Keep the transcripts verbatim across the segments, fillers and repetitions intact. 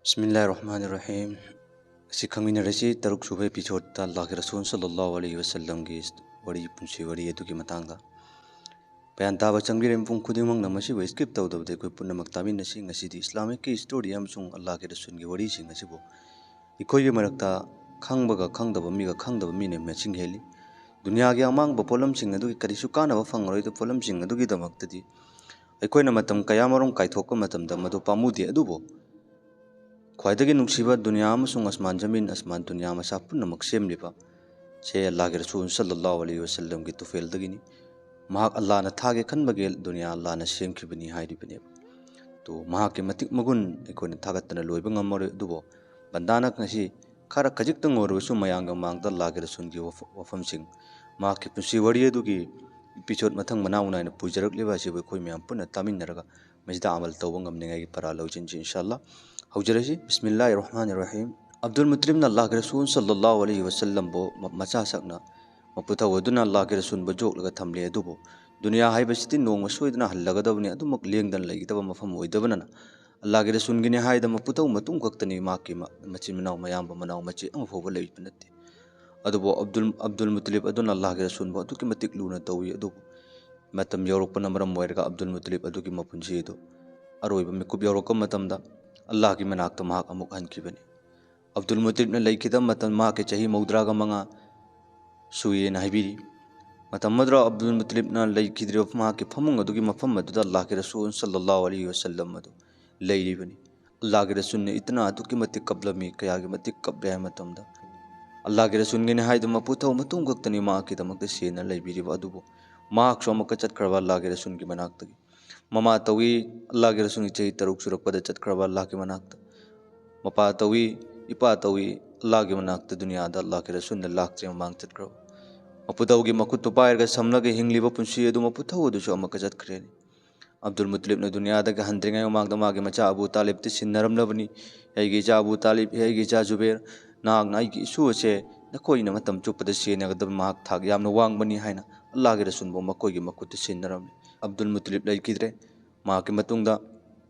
ꯕꯤꯁꯃꯤꯜꯂꯥꯍꯤꯔ ꯔꯍꯃꯥꯅꯤꯔ ꯔꯍꯤꯝ꯫ ꯁꯤ ꯈꯪꯃꯤꯟꯅꯔꯁꯤ ꯇꯔꯨꯛ ꯁꯨꯕ ꯏꯄꯤꯁꯣꯗꯇ ꯑꯜꯂꯥꯍꯒꯤ ꯔꯁꯨꯜ ꯁꯜꯂꯜꯂꯥꯍꯨ ꯑꯂꯩꯍꯤ ꯋꯁꯜꯂꯝꯒꯤ ꯋꯥꯔꯤ, ꯄꯨꯟꯁꯤ ꯋꯥꯔꯤ ꯑꯗꯨꯒꯤ ꯃꯇꯥꯡꯗ꯫ ꯕꯌꯥꯟ ꯇꯥꯕ ꯆꯪꯕꯤꯔꯦ ꯃꯤꯄꯨꯝ ꯈꯨꯗꯤꯡꯃꯛꯅ ꯃꯁꯤꯕꯨ skip ꯇꯧꯗꯕꯗ ꯑꯩꯈꯣꯏ ꯄꯨꯝꯅꯃꯛ ꯇꯥꯃꯤꯟꯅꯁꯤ꯫ ꯉꯁꯤꯗꯤ ꯏꯁꯂꯥꯃꯤꯛꯀꯤ ꯁ꯭ꯇꯣꯔꯤ ꯑꯃꯁꯨꯡ ꯑꯜꯂꯥꯍꯒꯤ ꯔꯁꯨꯜꯒꯤ ꯋꯥꯔꯤꯁꯤꯡ ꯑꯁꯤꯕꯨ ꯑꯩꯈꯣꯏꯒꯤ ꯃꯔꯛꯇ ꯈꯪꯕꯒ ꯈꯪꯗꯕ ꯃꯤꯒ ꯈꯪꯗꯕ ꯃꯤꯅ ꯃꯁꯤꯡ ꯍꯦꯜꯂꯤ꯫ ꯗꯨꯅꯤꯌꯥꯒꯤ ꯑꯃꯥꯡꯕ ꯄꯣꯠꯂꯝꯁꯤꯡ ꯑꯗꯨꯒꯤ ꯀꯔꯤꯁꯨ ꯀꯥꯟꯅꯕ ꯐꯪꯂꯔꯣꯏꯗꯕ ꯄꯣꯠꯂꯝꯁꯤꯡ ꯑꯗꯨꯒꯤꯗꯃꯛꯇꯗꯤ ꯑꯩꯈꯣꯏꯅ ꯃꯇꯝ ꯀꯌꯥꯃꯔꯨꯝ ꯀꯥꯏꯊꯣꯛꯄ ꯃꯇꯝꯗ ꯃꯗꯨ ꯄꯥꯝꯃꯨꯗꯦ꯫ ꯑꯗꯨꯕꯨ ꯈ꯭ꯋꯥꯏꯗꯒꯤ ꯅꯨꯡꯁꯤꯕ ꯗꯨꯅꯤꯌꯥ ꯑꯃꯁꯨꯡ ꯑꯁꯃꯥꯟ ꯖꯃꯤꯟ, ꯑꯁꯃꯥꯟ ꯗꯨꯅꯤꯌꯥ ꯃꯁꯥ ꯄꯨꯝꯅꯃꯛ ꯁꯦꯝꯂꯤꯕ ꯁꯦ ꯑꯜꯂꯥꯍꯒꯤ ꯔꯁꯨꯜ ꯁꯜꯂꯜꯂꯥꯍꯨ ꯑꯂꯩꯍꯤ ꯋꯁꯜꯂꯝꯒꯤ ꯇꯨꯐꯦꯜꯗꯒꯤꯅꯤ꯫ ꯃꯍꯥꯛ ꯑꯜꯂꯥꯍꯅ ꯊꯥꯒꯦ ꯈꯟꯕꯒꯤ ꯗꯨꯅꯤꯌꯥ ꯑꯜꯂꯥꯍꯅ ꯁꯦꯝꯈꯤꯕꯅꯤ ꯍꯥꯏꯔꯤꯕꯅꯦꯕ꯫ ꯇꯣ, ꯃꯍꯥꯛꯀꯤ ꯃꯇꯤꯛ ꯃꯒꯨꯟ ꯑꯩꯈꯣꯏꯅ ꯊꯥꯒꯠꯇꯅ ꯂꯣꯏꯕ ꯉꯝꯃꯔꯣꯏ꯫ ꯑꯗꯨꯕꯨ ꯕꯟꯗꯥꯅ ꯉꯁꯤ ꯈꯔ ꯈꯖꯤꯛꯇꯪ ꯑꯣꯏꯔꯕꯁꯨ ꯃꯌꯥꯝꯒꯤ ꯃꯃꯥꯡꯗ ꯑꯜꯂꯥꯍꯒꯤ ꯔꯁꯨꯜꯒꯤ ꯋꯥꯐ-, ꯋꯥꯐꯝꯁꯤꯡ, ꯃꯍꯥꯛꯀꯤ ꯄꯨꯟꯁꯤ ꯋꯥꯔꯤ ꯑꯗꯨꯒꯤ ꯏꯄꯤꯁꯣꯗ ꯃꯊꯪ ꯃꯅꯥꯎ ꯅꯥꯏꯅ ꯄꯨꯖꯔꯛꯂꯤꯕ ꯑꯁꯤꯕꯨ ꯑꯩꯈꯣꯏ ꯃꯌꯥꯝ ꯄꯨꯟꯅ ꯇꯥꯃꯤꯟꯅꯔꯒ ꯃꯁꯤꯗ ꯑꯃꯜ ꯇꯧꯕ ꯉꯝꯅꯤꯡꯉꯥꯏꯒꯤ ꯄꯔꯥ ꯂꯧꯁꯤꯟꯁꯤ, ꯏꯟꯁꯥ ꯑꯜꯂꯥꯍ꯫ ꯍꯧꯖꯔꯁꯤ꯫ ꯕꯤꯁꯃꯤꯜꯂꯥꯍꯤꯔ ꯔꯍꯃꯥꯅꯤꯔ ꯔꯍꯤꯝ꯫ ꯑꯕꯗꯨꯜ ꯃꯨꯇꯂꯤꯕꯅ ꯑꯜꯂꯥꯍꯒꯤ ꯔꯁꯨꯜ ꯁꯜꯂꯜꯂꯥꯍꯨ ꯑꯂꯩꯍꯤ ꯋꯁꯜꯂꯝꯕꯨ ꯃ-, ꯃꯆꯥ ꯁꯛꯅ ꯃꯄꯨꯊꯧ ꯑꯗꯨꯅ ꯑꯜꯂꯥꯍꯒꯤ ꯔꯁꯨꯜꯕꯨ ꯌꯣꯛꯂꯒ ꯊꯝꯂꯦ꯫ ꯑꯗꯨꯕꯨ ꯗꯨꯅꯤꯌꯥ ꯍꯥꯏꯕꯁꯤꯗꯤ ꯅꯣꯡꯃ ꯁꯣꯏꯗꯅ ꯍꯜꯂꯒꯗꯕꯅꯤ, ꯑꯗꯨꯃꯛ ꯂꯦꯡꯗꯅ ꯂꯩꯒꯗꯕ ꯃꯐꯝ ꯑꯣꯏꯗꯕꯅꯤꯅ ꯑꯜꯂꯥꯍꯒꯤ ꯔꯁꯨꯜꯒꯤꯅꯤ ꯍꯥꯏꯗ ꯃꯄꯨꯊꯧ ꯃꯇꯨꯡ ꯈꯛꯇꯅꯤ, ꯃꯍꯥꯛꯀꯤ ꯃ-, ꯃꯆꯤꯟ ꯃꯅꯥꯎ, ꯃꯌꯥꯝꯕ ꯃꯅꯥꯎ ꯃꯆꯦ ꯑꯃꯐꯥꯎꯕ ꯂꯩꯕ ꯅꯠꯇꯦ꯫ ꯑꯗꯨꯕꯨ ꯑꯕꯗꯨꯜ, ꯑꯕꯗꯨꯜ ꯃꯨꯇꯂꯤꯕ ꯑꯗꯨꯅ ꯑꯜꯂꯥꯍꯒꯤ ꯔꯁꯨꯜꯕꯨ ꯑꯗꯨꯛꯀꯤ ꯃꯇꯤꯛ ꯂꯨꯅ ꯇꯧꯏ꯫ ꯑꯗꯨꯕꯨ ꯃꯇꯝ ꯌꯧꯔꯛꯄꯅ ꯃꯔꯝ ꯑꯣꯏꯔꯒ ꯑꯕꯗꯨꯜ ꯃꯨꯇꯂꯤꯕ ꯑꯗꯨꯒꯤ ꯃꯄꯨꯟꯁꯤ ꯑꯗꯨ ꯑꯔꯣꯏꯕ ꯃꯤꯀꯨꯞ ꯌꯧꯔꯛꯄ ꯃꯇꯝꯗ ꯑꯜꯂꯥꯍꯒꯤ ꯃꯅꯥꯛꯇ ꯃꯍꯥꯛ ꯑꯃꯨꯛ ꯍꯟꯈꯤꯕꯅꯤ꯫ ꯑꯕꯗꯨꯜ ꯃꯨꯇꯂꯤꯕꯅ ꯂꯩꯈꯤꯗꯕ ꯃꯇꯝ ꯃꯍꯥꯛꯀꯤ ꯆꯍꯤ ꯃꯧꯗ꯭ꯔꯥꯒ ꯃꯉꯥ ꯁꯨꯏꯌꯦꯅ ꯍꯥꯏꯕꯤꯔꯤ꯫ ꯃꯇꯝ ꯑꯗꯨꯗ ꯑꯕꯗꯨꯜ ꯃꯨꯇꯂꯤꯕꯅ ꯂꯩꯈꯤꯗ꯭ꯔꯤꯕ ꯃꯍꯥꯛꯀꯤ ꯐꯃꯨꯡ ꯑꯗꯨꯒꯤ ꯃꯐꯝ ꯑꯗꯨꯗ ꯑꯜꯂꯥꯍꯒꯤ ꯔꯁꯨꯜ ꯁꯜꯂꯜꯂꯥꯍꯨ ꯑꯂꯩꯍꯤ ꯋꯁꯜꯂꯝ ꯑꯗꯨ ꯂꯩꯔꯤꯕꯅꯤ꯫ ꯑꯜꯂꯥꯍꯒꯤ ꯔꯁꯨꯜꯅ ꯏꯇꯅꯥ ꯑꯗꯨꯛꯀꯤ ꯃꯇꯤꯛ ꯀꯞꯂꯝꯃꯤ, ꯀꯌꯥꯒꯤ ꯃꯇꯤꯛ ꯀꯞꯂꯦ ꯍꯥꯏꯕ ꯃꯇꯝꯗ, ꯑꯜꯂꯥꯍꯒꯤ ꯔꯁꯨꯜꯒꯤꯅꯤ ꯍꯥꯏꯗꯨꯅ ꯃꯄꯨꯊꯧ ꯃꯇꯨꯡ ꯈꯛꯇꯅꯤ ꯃꯍꯥꯛꯀꯤꯗꯃꯛꯇ ꯁꯦꯟꯅ ꯂꯩꯕꯤꯔꯤꯕ꯫ ꯑꯗꯨꯕꯨ ꯃꯍꯥꯛꯁꯨ ꯑꯃꯨꯛꯀ ꯆꯠꯈ꯭ꯔꯕ ꯑꯜꯂꯥꯍꯒꯤ ꯔꯁꯨꯜꯒꯤ ꯃꯅꯥꯛꯇꯒꯤ꯫ ꯃꯃꯥ ꯇꯧꯏ, ꯑꯜꯂꯥꯍꯒꯤ ꯔꯁꯨꯜꯒꯤ ꯆꯍꯤ ꯇꯔꯨꯛ ꯁꯨꯔꯛꯄꯗ ꯆꯠꯈ꯭ꯔꯕ ꯑꯜꯂꯥꯍꯒꯤ ꯃꯅꯥꯛꯇ꯫ ꯃꯄꯥ ꯇꯧꯏ, ꯏꯄꯥ ꯇꯧꯏ, ꯑꯜꯂꯥꯍꯒꯤ ꯃꯅꯥꯛꯇ ꯗꯨꯅꯤꯌꯥꯗ ꯑꯜꯂꯥꯍꯒꯤ ꯔꯁꯨꯜꯅ ꯂꯥꯛꯇ꯭ꯔꯤ ꯃꯃꯥꯡ ꯆꯠꯈ꯭ꯔꯕ꯫ ꯃꯄꯨꯊꯧꯒꯤ ꯃꯈꯨꯠꯇꯨ ꯄꯥꯏꯔꯒ ꯁꯝꯂꯒ ꯍꯤꯡꯂꯤꯕ ꯄꯨꯟꯁꯤ ꯑꯗꯨ ꯃꯄꯨꯊꯧ ꯑꯗꯨꯁꯨ ꯑꯃꯨꯛꯀ ꯆꯠꯈ꯭ꯔꯦꯅꯤ꯫ ꯑꯕꯗꯨꯜ ꯃꯨꯇꯂꯤꯕꯅ ꯗꯨꯅꯤꯌꯥꯗꯒꯤ ꯍꯟꯗ꯭ꯔꯤꯉꯩ ꯃꯃꯥꯡꯗ ꯃꯥꯒꯤ ꯃꯆꯥ ꯑꯕꯨ ꯇꯥꯂꯤꯕꯇ ꯁꯤꯟꯅꯔꯝꯂꯕꯅꯤ꯫ "ꯑꯩꯒꯤ ꯏꯆꯥ ꯑꯕꯨ ꯇꯥꯂꯤꯕ, ꯑꯩꯒꯤ ꯏꯆꯥ ꯖꯨꯕꯦꯔ, ꯅꯍꯥꯛꯅ ꯑꯩꯒꯤ ꯏꯁꯨ ꯑꯁꯦ ꯅꯈꯣꯏꯅ ꯃꯇꯝ ꯆꯨꯞꯄꯗ ꯁꯦꯟꯅꯒꯗꯕ, ꯃꯍꯥꯛ ꯊꯥꯛ ꯌꯥꯝꯅ ꯋꯥꯡꯕꯅꯤ" ꯍꯥꯏꯅ ꯑꯜꯂꯥꯍꯒꯤ ꯔꯁꯨꯜꯕꯨ ꯃꯈꯣꯏꯒꯤ ꯃꯈꯨꯠꯇ ꯁꯤꯟꯅꯔꯝꯃꯤ꯫ ꯑꯕꯗꯨꯜ ꯃꯨꯇꯂꯤꯕ ꯂꯩꯈꯤꯗ꯭ꯔꯦ꯫ ꯃꯍꯥꯛꯀꯤ ꯃꯇꯨꯡꯗ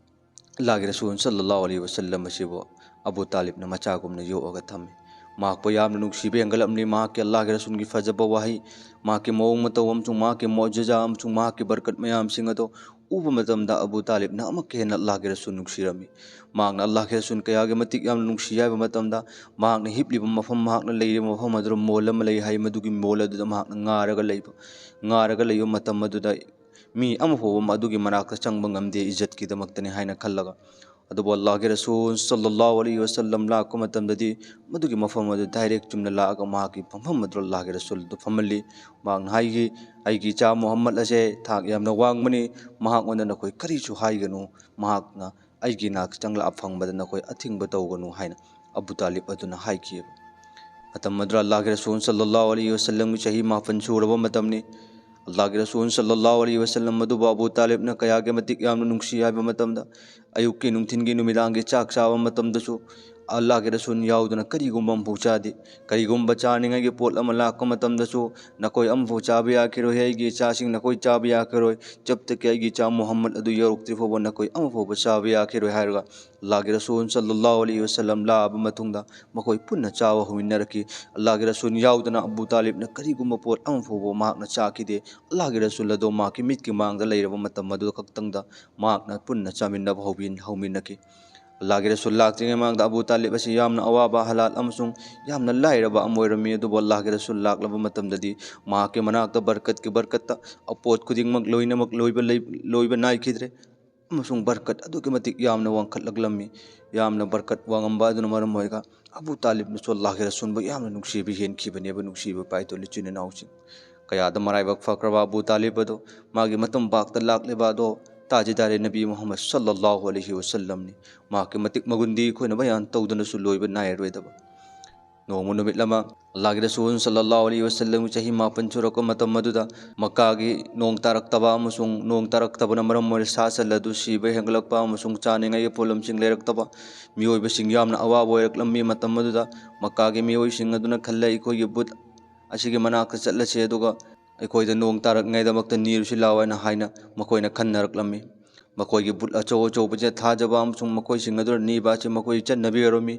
ꯑꯜꯂꯥꯍꯒꯤ ꯔꯁꯨꯜ ꯁꯜꯂꯜꯂꯥꯍꯨ ꯑꯂꯩꯍꯤ ꯋꯁꯜꯂꯝ ꯑꯁꯤꯕꯨ ꯑꯕꯨ ꯇꯥꯂꯤꯕꯅ ꯃꯆꯥꯒꯨꯝꯅ ꯌꯣꯛꯑꯒ ꯊꯝꯃꯤ꯫ ꯃꯍꯥꯛꯄꯨ ꯌꯥꯝꯅ ꯅꯨꯡꯁꯤꯕ ꯍꯦꯟꯒꯠꯂꯝꯂꯤ꯫ ꯃꯍꯥꯛꯀꯤ ꯑꯜꯂꯥꯍꯒꯤ ꯔꯁꯨꯜꯒꯤ ꯐꯖꯕ ꯋꯥꯍꯩ, ꯃꯍꯥꯛꯀꯤ ꯃꯑꯣꯡ ꯃꯇꯧ ꯑꯃꯁꯨꯡ ꯃꯍꯥꯛꯀꯤ ꯃꯣꯖꯤꯖꯥ ꯑꯃꯁꯨꯡ ꯃꯍꯥꯛꯀꯤ ꯕꯔꯀꯠ ꯃꯌꯥꯝꯁꯤꯡ ꯑꯗꯣ ꯎꯕ ꯃꯇꯝꯗ ꯑꯕꯨ ꯇꯥꯂꯤꯕꯅ ꯑꯃꯨꯛꯀ ꯍꯦꯟꯅ ꯑꯜꯂꯥꯍꯒꯤ ꯔꯁꯨꯜ ꯅꯨꯡꯁꯤꯔꯝꯃꯤ꯫ ꯃꯍꯥꯛꯅ ꯑꯜꯂꯥꯍꯒꯤ ꯔꯁꯨꯜ ꯀꯌꯥꯒꯤ ꯃꯇꯤꯛ ꯌꯥꯝꯅ ꯅꯨꯡꯁꯤ ꯍꯥꯏꯕ ꯃꯇꯝꯗ, ꯃꯍꯥꯛꯅ ꯍꯤꯞꯂꯤꯕ ꯃꯐꯝ, ꯃꯍꯥꯛꯅ ꯂꯩꯔꯤꯕ ꯃꯐꯝ ꯑꯗꯨꯗ ꯃꯣꯜ ꯑꯃ ꯂꯩ ꯍꯥꯏ꯫ ꯃꯗꯨꯒꯤ ꯃꯣꯜ ꯑꯗꯨꯗ ꯃꯍꯥꯛꯅ ꯉꯥꯔꯒ ꯂꯩꯕ, ꯉꯥꯔꯒ ꯂꯩꯕ ꯃꯇꯝ ꯑꯗꯨꯗ ꯃꯤ ꯑꯃ ꯐꯥꯎꯕ ꯑꯗꯨꯒꯤ ꯃꯅꯥꯛꯇ ꯆꯪꯕ ꯉꯝꯗꯦ, ꯏꯖꯠꯀꯤꯗꯃꯛꯇꯅꯤ ꯍꯥꯏꯅ ꯈꯜꯂꯒ꯫ ꯑꯗꯨꯕꯨ ꯑꯜꯂꯥꯍꯒꯤ ꯔꯁꯨꯜ ꯁꯜꯂꯜꯂꯥꯍꯨ ꯑꯂꯩꯍꯤ ꯋꯁꯜꯂꯝ ꯂꯥꯛꯄ ꯃꯇꯝꯗꯗꯤ ꯃꯗꯨꯒꯤ ꯃꯐꯝ ꯑꯗꯨ direct ꯆꯨꯝꯅ ꯂꯥꯛꯑꯒ ꯃꯍꯥꯛꯀꯤ ꯐꯝꯐꯝ ꯑꯗꯨ ꯑꯜꯂꯥꯍꯒꯤ ꯔꯁꯨꯜ ꯑꯗꯨ ꯐꯝꯍꯜꯂꯤ꯫ ꯃꯍꯥꯛꯅ ꯍꯥꯏꯈꯤ, "ꯑꯩꯒꯤ ꯏꯆꯥ ꯃꯨꯍꯝꯃꯗ ꯑꯁꯦ ꯊꯥꯛ ꯌꯥꯝꯅ ꯋꯥꯡꯕꯅꯤ, ꯃꯍꯥꯛꯉꯣꯟꯗ ꯅꯈꯣꯏ ꯀꯔꯤꯁꯨ ꯍꯥꯏꯒꯅꯨ, ꯃꯍꯥꯛꯅ ꯑꯩꯒꯤ ꯅꯥꯛꯇ ꯆꯪꯂꯛꯑ ꯐꯪꯕꯗ ꯅꯈꯣꯏ ꯑꯊꯤꯡꯕ ꯇꯧꯒꯅꯨ" ꯍꯥꯏꯅ ꯑꯕꯨ ꯇꯥꯂꯤꯕ ꯑꯗꯨꯅ ꯍꯥꯏꯈꯤꯑꯕ꯫ ꯃꯇꯝ ꯑꯗꯨꯗ ꯑꯜꯂꯥꯍꯒꯤ ꯔꯁꯨꯜ ꯁꯜꯂꯜꯂꯥꯍꯨ ꯑꯂꯩꯍꯤ ꯋꯁꯜꯂꯝꯒꯤ ꯆꯍꯤ ꯃꯥꯄꯟ ꯁꯨꯔꯕ ꯃꯇꯝꯅꯤ꯫ ꯑꯜꯂꯥꯍꯒꯤ ꯔꯁꯨꯜ ꯁꯜꯂꯜꯂꯥꯍꯨ ꯑꯂꯩꯍꯤ ꯋꯁꯜꯂꯝ ꯑꯗꯨꯕꯨ ꯑꯕꯨ ꯇꯥꯂꯤꯕꯅ ꯀꯌꯥꯒꯤ ꯃꯇꯤꯛ ꯌꯥꯝꯅ ꯅꯨꯡꯁꯤ ꯍꯥꯏꯕ ꯃꯇꯝꯗ, ꯑꯌꯨꯛꯀꯤ, ꯅꯨꯡꯊꯤꯟꯒꯤ, ꯅꯨꯃꯤꯗꯥꯡꯒꯤ ꯆꯥꯛ ꯆꯥꯕ ꯃꯇꯝꯗꯁꯨ ꯑꯜꯂꯥꯍꯒꯤ ꯔꯁꯨꯜ ꯌꯥꯎꯗꯅ ꯀꯔꯤꯒꯨꯝꯕ ꯑꯃꯐꯥꯎ ꯆꯥꯗꯦ꯫ ꯀꯔꯤꯒꯨꯝꯕ ꯆꯥꯅꯤꯡꯉꯥꯏꯒꯤ ꯄꯣꯠ ꯑꯃ ꯂꯥꯛꯄ ꯃꯇꯝꯗꯁꯨ, "ꯅꯈꯣꯏ ꯑꯃꯐꯥꯎ ꯆꯥꯕ ꯌꯥꯈꯤꯔꯣꯏ, ꯑꯩꯒꯤ ꯏꯆꯥꯁꯤꯡ, ꯅꯈꯣꯏ ꯆꯥꯕ ꯌꯥꯈꯤꯔꯣꯏ, ꯖꯕ ꯇꯛꯀꯤ ꯑꯩꯒꯤ ꯏꯆꯥ ꯃꯨꯍꯝꯃꯗ ꯑꯗꯨ ꯌꯧꯔꯛꯇ꯭ꯔꯤ ꯐꯥꯎꯕ ꯅꯈꯣꯏ ꯑꯃꯐꯥꯎꯕ ꯆꯥꯕ ꯌꯥꯈꯤꯔꯣꯏ" ꯍꯥꯏꯔꯒ ꯑꯜꯂꯥꯍꯒꯤ ꯔꯁꯨꯜ ꯁꯜꯂꯜꯂꯥꯍꯨ ꯑꯂꯩꯍꯤ ꯋꯁꯜꯂꯝ ꯂꯥꯛꯑꯕ ꯃꯇꯨꯡꯗ ꯃꯈꯣꯏ ꯄꯨꯟꯅ ꯆꯥꯕ ꯍꯧꯃꯤꯟꯅꯔꯛꯈꯤ꯫ ꯑꯜꯂꯥꯍꯒꯤ ꯔꯁꯨꯜ ꯌꯥꯎꯗꯅ ꯑꯕꯨ ꯇꯥꯂꯤꯕꯅ ꯀꯔꯤꯒꯨꯝꯕ ꯄꯣꯠ ꯑꯃ ꯐꯥꯎꯕ ꯃꯍꯥꯛꯅ ꯆꯥꯈꯤꯗꯦ꯫ ꯑꯜꯂꯥꯍꯒꯤ ꯔꯁꯨꯜ ꯑꯗꯣ ꯃꯍꯥꯛꯀꯤ ꯃꯤꯠꯀꯤ ꯃꯥꯡꯗ ꯂꯩꯔꯕ ꯃꯇꯝ ꯑꯗꯨ ꯈꯛꯇꯪꯗ ꯃꯍꯥꯛꯅ ꯄꯨꯟꯅ ꯆꯥꯃꯤꯟꯅꯕ ꯍꯧꯃꯤꯟ-, ꯍꯧꯃꯤꯟꯅꯈꯤ꯫ ꯑꯜꯂꯥꯍꯒꯤ ꯔꯁꯨꯜ ꯂꯥꯛꯇ꯭ꯔꯤꯉꯩ ꯃꯃꯥꯡꯗ ꯑꯕꯨ ꯇꯥꯂꯤꯕ ꯑꯁꯤ ꯌꯥꯝꯅ ꯑꯋꯥꯕ, ꯍꯂꯥꯜ ꯑꯃꯁꯨꯡ ꯌꯥꯝꯅ ꯂꯥꯏꯔꯕ ꯑꯃ ꯑꯣꯏꯔꯝꯃꯤ꯫ ꯑꯗꯨꯕꯨ ꯑꯜꯂꯥꯍꯒꯤ ꯔꯁꯨꯜ ꯂꯥꯛꯂꯕ ꯃꯇꯝꯗꯗꯤ ꯃꯍꯥꯛꯀꯤ ꯃꯅꯥꯛꯇ ꯕꯔꯀꯠꯀꯤ ꯕꯔꯀꯠꯇ ꯑꯄꯣꯠ ꯈꯨꯗꯤꯡꯃꯛ ꯂꯣꯏꯅꯃꯛ ꯂꯣꯏꯕ ꯂꯩ-, ꯂꯣꯏꯕ ꯅꯥꯏꯈꯤꯗ꯭ꯔꯦ꯫ ꯑꯃꯁꯨꯡ ꯕꯔꯀꯠ ꯑꯗꯨꯛꯀꯤ ꯃꯇꯤꯛ ꯌꯥꯝꯅ ꯋꯥꯡꯈꯠꯂꯛꯂꯝꯃꯤ꯫ ꯌꯥꯝꯅ ꯕꯔꯀꯠ ꯋꯥꯡꯉꯝꯕ ꯑꯗꯨꯅ ꯃꯔꯝ ꯑꯣꯏꯔꯒ ꯑꯕꯨ ꯇꯥꯂꯤꯕꯅꯁꯨ ꯑꯜꯂꯥꯍꯒꯤ ꯔꯁꯨꯜꯕꯨ ꯌꯥꯝꯅ ꯅꯨꯡꯁꯤꯕ ꯍꯦꯟꯈꯤꯕꯅꯦꯕ, ꯅꯨꯡꯁꯤꯕ ꯏꯄꯥ ꯏꯇꯣꯜ ꯏꯆꯤꯟ ꯏꯅꯥꯎꯁꯤꯡ꯫ ꯀꯌꯥꯗ ꯃꯔꯥꯏꯕꯛ ꯐꯈ꯭ꯔꯕ ꯑꯕꯨ ꯇꯥꯂꯤꯕ ꯑꯗꯣ, ꯃꯥꯒꯤ ꯃꯇꯝ ꯄꯥꯛꯇ ꯂꯥꯛꯂꯤꯕ ꯑꯗꯣ, ꯇꯥꯖꯤꯗꯥꯔꯦ ꯅꯕꯤ ꯃꯨꯍꯝꯃꯗ ꯁꯜꯂꯜꯂꯥꯍꯨ ꯑꯂꯩꯍꯤ ꯋꯁꯜꯂꯝꯅꯤ꯫ ꯃꯍꯥꯛꯀꯤ ꯃꯇꯤꯛ ꯃꯒꯨꯟꯗꯤ ꯑꯩꯈꯣꯏꯅ ꯕꯌꯥꯟ ꯇꯧꯗꯅꯁꯨ ꯂꯣꯏꯕ ꯅꯥꯏꯔꯔꯣꯏꯗꯕ꯫ ꯅꯣꯡꯃ ꯅꯨꯃꯤꯠ ꯑꯃ ꯑꯜꯂꯥꯍꯒꯤ ꯔꯁꯨꯜ ꯁꯜꯂꯜꯂꯥꯍꯨ ꯑꯂꯩꯍꯤ ꯋꯁꯜꯂꯝꯒꯤ ꯆꯍꯤ ꯃꯥꯄꯟ ꯁꯨꯔꯛꯄ ꯃꯇꯝ ꯑꯗꯨꯗ ꯃꯛꯀꯥꯒꯤ ꯅꯣꯡ ꯇꯥꯔꯛꯇꯕ ꯑꯃꯁꯨꯡ ꯅꯣꯡ ꯇꯥꯔꯛꯇꯕꯅ ꯃꯔꯝ ꯑꯣꯏꯔ ꯁꯥ ꯁꯟ ꯑꯗꯨ ꯁꯤꯕ ꯍꯦꯟꯒꯠꯂꯛꯄ ꯑꯃꯁꯨꯡ ꯆꯥꯅꯤꯡꯉꯥꯏꯒꯤ ꯄꯣꯠꯂꯝꯁꯤꯡ ꯂꯩꯔꯛꯇꯕ, ꯃꯤꯑꯣꯏꯕꯁꯤꯡ ꯌꯥꯝꯅ ꯑꯋꯥꯕ ꯑꯣꯏꯔꯛꯂꯝꯃꯤ꯫ ꯃꯇꯝ ꯑꯗꯨꯗ ꯃꯛꯀꯥꯒꯤ ꯃꯤꯑꯣꯏꯁꯤꯡ ꯑꯗꯨꯅ ꯈꯜꯂꯦ, "ꯑꯩꯈꯣꯏꯒꯤ ꯕꯨꯠ ꯑꯁꯤꯒꯤ ꯃꯅꯥꯛꯇ ꯆꯠꯂꯁꯤ, ꯑꯗꯨꯒ ꯑꯩꯈꯣꯏꯗ ꯅꯣꯡ ꯇꯥꯔꯛꯅꯤꯉꯥꯏꯗꯃꯛꯇ ꯅꯤꯔꯨꯁꯤ ꯂꯥꯎ" ꯍꯥꯏꯅ ꯍꯥꯏꯅ ꯃꯈꯣꯏꯅ ꯈꯟꯅꯔꯛꯂꯝꯃꯤ꯫ ꯃꯈꯣꯏꯒꯤ ꯕꯨꯠ ꯑꯆꯧ ꯑꯆꯧꯕꯁꯦ ꯊꯥꯖꯕ ꯑꯃꯁꯨꯡ ꯃꯈꯣꯏꯁꯤꯡ ꯑꯗꯨꯅ ꯅꯤꯕ ꯑꯁꯤ ꯃꯈꯣꯏ ꯆꯠꯅꯕꯤ ꯑꯣꯏꯔꯝꯃꯤ꯫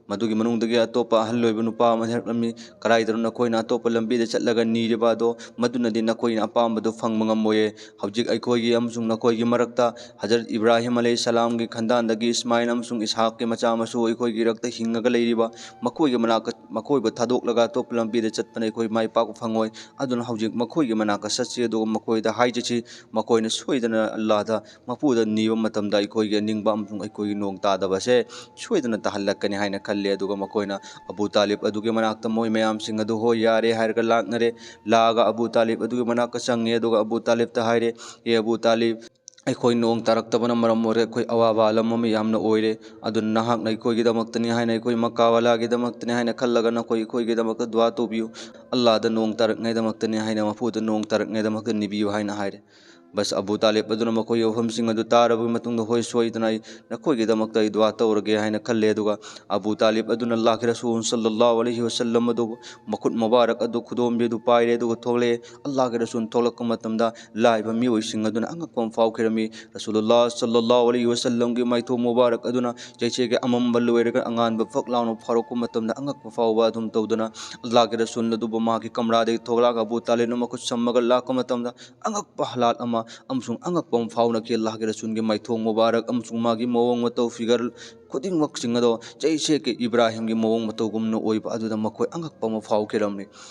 ꯃꯗꯨꯒꯤ ꯃꯅꯨꯡꯗꯒꯤ ꯑꯇꯣꯞꯄ ꯑꯍꯜ ꯑꯣꯏꯕ ꯅꯨꯄꯥ ꯑꯃ ꯍꯥꯏꯔꯛꯂꯝꯃꯤ, "ꯀꯗꯥꯏꯗꯅꯣ ꯅꯈꯣꯏꯅ ꯑꯇꯣꯞꯄ ꯂꯝꯕꯤꯗ ꯆꯠꯂꯒ ꯅꯤꯔꯤꯕ ꯑꯗꯣ? ꯃꯗꯨꯅꯗꯤ ꯅꯈꯣꯏꯅ ꯑꯄꯥꯝꯕꯗꯨ ꯐꯪꯕ ꯉꯝꯃꯣꯏꯌꯦ꯫ ꯍꯧꯖꯤꯛ ꯑꯩꯈꯣꯏꯒꯤ ꯑꯃꯁꯨꯡ ꯅꯈꯣꯏꯒꯤ ꯃꯔꯛꯇ ꯍꯖꯔꯠ ꯏꯕ꯭ꯔꯥꯍꯤꯝ ꯑꯂꯩꯍꯤ ꯁꯂꯥꯝꯒꯤ ꯈꯟꯗꯥꯟꯗꯒꯤ ꯏꯁꯃꯥꯏꯜ ꯑꯃꯁꯨꯡ ꯏꯁꯍꯥꯛꯀꯤ ꯃꯆꯥ ꯃꯁꯨ ꯑꯩꯈꯣꯏꯒꯤ ꯏꯔꯛꯇ ꯍꯤꯡꯉꯒ ꯂꯩꯔꯤꯕ ꯃꯈꯣꯏꯒꯤ ꯃꯅꯥꯛꯇ, ꯃꯈꯣꯏꯕꯨ ꯊꯥꯗꯣꯛꯂꯒ ꯑꯇꯣꯞꯄ ꯂꯝꯕꯤꯗ ꯆꯠꯄꯅ ꯑꯩꯈꯣꯏ ꯃꯥꯏ ꯄꯥꯛꯄ ꯐꯪꯉꯣꯏ꯫ ꯑꯗꯨꯅ ꯍꯧꯖꯤꯛ ꯃꯈꯣꯏꯒꯤ ꯃꯅꯥꯛꯇ ꯆꯠꯁꯤ, ꯑꯗꯨꯒ ꯃꯈꯣꯏꯗ ꯍꯥꯏꯖꯁꯤ, ꯃꯈꯣꯏꯅ ꯁꯣꯏꯗꯅ ꯑꯜꯂꯥꯍꯗ, ꯃꯄꯨꯗ ꯅꯤꯕ ꯃꯇꯝꯗ ꯑꯩꯈꯣꯏꯒꯤ ꯑꯅꯤꯡꯕ ꯑꯃꯁꯨꯡ ꯑꯩꯈꯣꯏꯒꯤ ꯅꯣꯡ ꯇꯥꯗꯕꯁꯦ ꯁꯣꯏꯗꯅ ꯇꯥꯍꯜꯂꯛꯀꯅꯤ" ꯍꯥꯏꯅ ꯈꯜꯂꯦ꯫ ꯑꯗꯨꯒ ꯃꯈꯣꯏꯅ ꯑꯕꯨ ꯇꯥꯂꯤꯕ ꯑꯗꯨꯒꯤ ꯃꯅꯥꯛꯇ ꯃꯣꯏ ꯃꯌꯥꯝꯁꯤꯡ ꯑꯗꯨ "ꯍꯣꯏ, ꯌꯥꯔꯦ" ꯍꯥꯏꯔꯒ ꯂꯥꯛꯅꯔꯦ꯫ ꯂꯥꯛꯑꯒ ꯑꯕꯨ ꯇꯥꯂꯤꯕ ꯑꯗꯨꯒꯤ ꯃꯅꯥꯛꯇ ꯆꯪꯉꯦ꯫ ꯑꯗꯨꯒ ꯑꯕꯨ ꯇꯥꯂꯤꯕꯇ ꯍꯥꯏꯔꯦ, "ꯑꯦ ꯑꯕꯨ ꯇꯥꯂꯤꯕ, ꯑꯩꯈꯣꯏ ꯅꯣꯡ ꯇꯥꯔꯛꯇꯕꯅ ꯃꯔꯝ ꯑꯣꯏꯔꯒ ꯑꯩꯈꯣꯏ ꯑꯋꯥꯕ ꯑꯂꯝ ꯑꯃ ꯌꯥꯝꯅ ꯑꯣꯏꯔꯦ꯫ ꯑꯗꯨꯅ ꯅꯍꯥꯛꯅ ꯑꯩꯈꯣꯏꯒꯤꯗꯃꯛꯇꯅꯤ ꯍꯥꯏꯅ, ꯑꯩꯈꯣꯏ ꯃꯛꯀꯥ ꯋꯥꯂꯥꯒꯤꯗꯃꯛꯇꯅꯤ ꯍꯥꯏꯅ ꯈꯜꯂꯒ ꯅꯈꯣꯏ ꯑꯩꯈꯣꯏꯒꯤꯗꯃꯛꯇ ꯗꯨꯋꯥ ꯇꯧꯕꯤꯌꯨ꯫ ꯑꯜꯂꯥꯍꯗ ꯅꯣꯡ ꯇꯥꯔꯛꯅꯉꯥꯏꯗꯃꯛꯇꯅꯤ ꯍꯥꯏꯅ, ꯃꯄꯨꯗ ꯅꯣꯡ ꯇꯥꯔꯛꯅꯉꯥꯏꯗꯃꯛꯇ ꯅꯤꯕꯤꯌꯨ" ꯍꯥꯏꯅ ꯍꯥꯏꯔꯦ꯫ ꯕꯁ ꯑꯕꯨ ꯇꯥꯂꯤꯕ ꯑꯗꯨꯅ ꯃꯈꯣꯏꯒꯤ ꯋꯥꯐꯝꯁꯤꯡ ꯑꯗꯨ ꯇꯥꯔꯕ ꯃꯇꯨꯡꯗ, "ꯍꯣꯏ, ꯁꯣꯏꯗꯅ ꯑꯩ ꯅꯈꯣꯏꯒꯤꯗꯃꯛꯇ ꯑꯩ ꯗꯨꯋꯥ ꯇꯧꯔꯒꯦ" ꯍꯥꯏꯅ ꯈꯜꯂꯦ꯫ ꯑꯗꯨꯒ ꯑꯕꯨ ꯇꯥꯂꯤꯕ ꯑꯗꯨꯅ ꯑꯜꯂꯥꯍꯒꯤ ꯔꯁꯨꯜ ꯁꯜꯂꯜꯂꯥꯍꯨ ꯑꯂꯩꯍꯤ ꯋꯁꯜꯂꯝ ꯑꯗꯨ ꯃꯈꯨꯠ ꯃꯨꯕꯥꯔꯛ ꯑꯗꯨ, ꯈꯨꯗꯣꯝꯕꯤ ꯑꯗꯨ ꯄꯥꯏꯔꯦ ꯑꯗꯨꯒ ꯊꯣꯛꯂꯛꯑꯦ꯫ ꯑꯜꯂꯥꯍꯒꯤ ꯔꯁꯨꯜ ꯊꯣꯛꯂꯛꯄ ꯃꯇꯝꯗ ꯂꯥꯛꯏꯕ ꯃꯤꯑꯣꯏꯁꯤꯡ ꯑꯗꯨꯅ ꯑꯉꯛꯄ ꯑꯃ ꯐꯥꯎꯈꯤꯔꯝꯃꯤ꯫ ꯔꯁꯨꯂꯨꯜꯂꯥꯍ ꯁꯜꯂꯜꯂꯥꯍꯨ ꯑꯂꯩꯍꯤ ꯋꯁꯜꯂꯝꯒꯤ ꯃꯥꯏꯊꯣꯡ ꯃꯨꯕꯥꯔꯛ ꯑꯗꯨꯅ ꯆꯩꯁꯦꯒꯤ ꯑꯃꯝꯕ ꯂꯣꯏꯔꯒ ꯑꯉꯥꯟꯕ ꯐꯛ ꯂꯥꯎꯅ ꯐꯥꯎꯔꯛꯄ ꯃꯇꯝꯗ ꯑꯉꯛꯄ ꯐꯥꯎꯕ ꯑꯗꯨꯝ ꯇꯧꯗꯨꯅ ꯑꯜꯂꯥꯍꯒꯤ ꯔꯁꯨꯜ ꯑꯗꯨꯕꯨ ꯃꯍꯥꯛꯀꯤ ꯀꯝꯔꯥꯗꯒꯤ ꯊꯣꯛꯂꯛꯑꯒ ꯑꯕꯨ ꯇꯥꯂꯤꯕꯅ ꯃꯈꯨꯠ ꯁꯝꯃꯒ ꯂꯥꯛꯄ ꯃꯇꯝꯗ ꯑꯉꯛꯄ ꯍꯥꯂꯥꯠ ꯑꯃ ꯑꯃꯁꯨꯡ ꯑꯉꯛꯄ ꯑꯃ ꯐꯥꯎꯅꯈꯤ꯫ ꯑꯜꯂꯥꯍꯒꯤ ꯔꯁꯨꯜꯒꯤ ꯃꯥꯏꯊꯣꯡ ꯃꯨꯕꯥꯔꯛ ꯑꯃꯁꯨꯡ ꯃꯥꯒꯤ ꯃꯑꯣꯡ ꯃꯇꯧ, ꯐꯤꯒꯔ ꯈꯨꯗꯤꯡꯃꯛꯁꯤꯡ ꯑꯗꯣ ꯆꯩꯁꯦꯛꯀꯤ ꯏꯕ꯭ꯔꯥꯍꯤꯝꯒꯤ ꯃꯑꯣꯡ ꯃꯇꯧꯒꯨꯝꯅ ꯑꯣꯏꯕ ꯑꯗꯨꯗ ꯃꯈꯣꯏ ꯑꯉꯛꯄ ꯑꯃ ꯐꯥꯎꯈꯤꯔꯝꯃꯤ꯫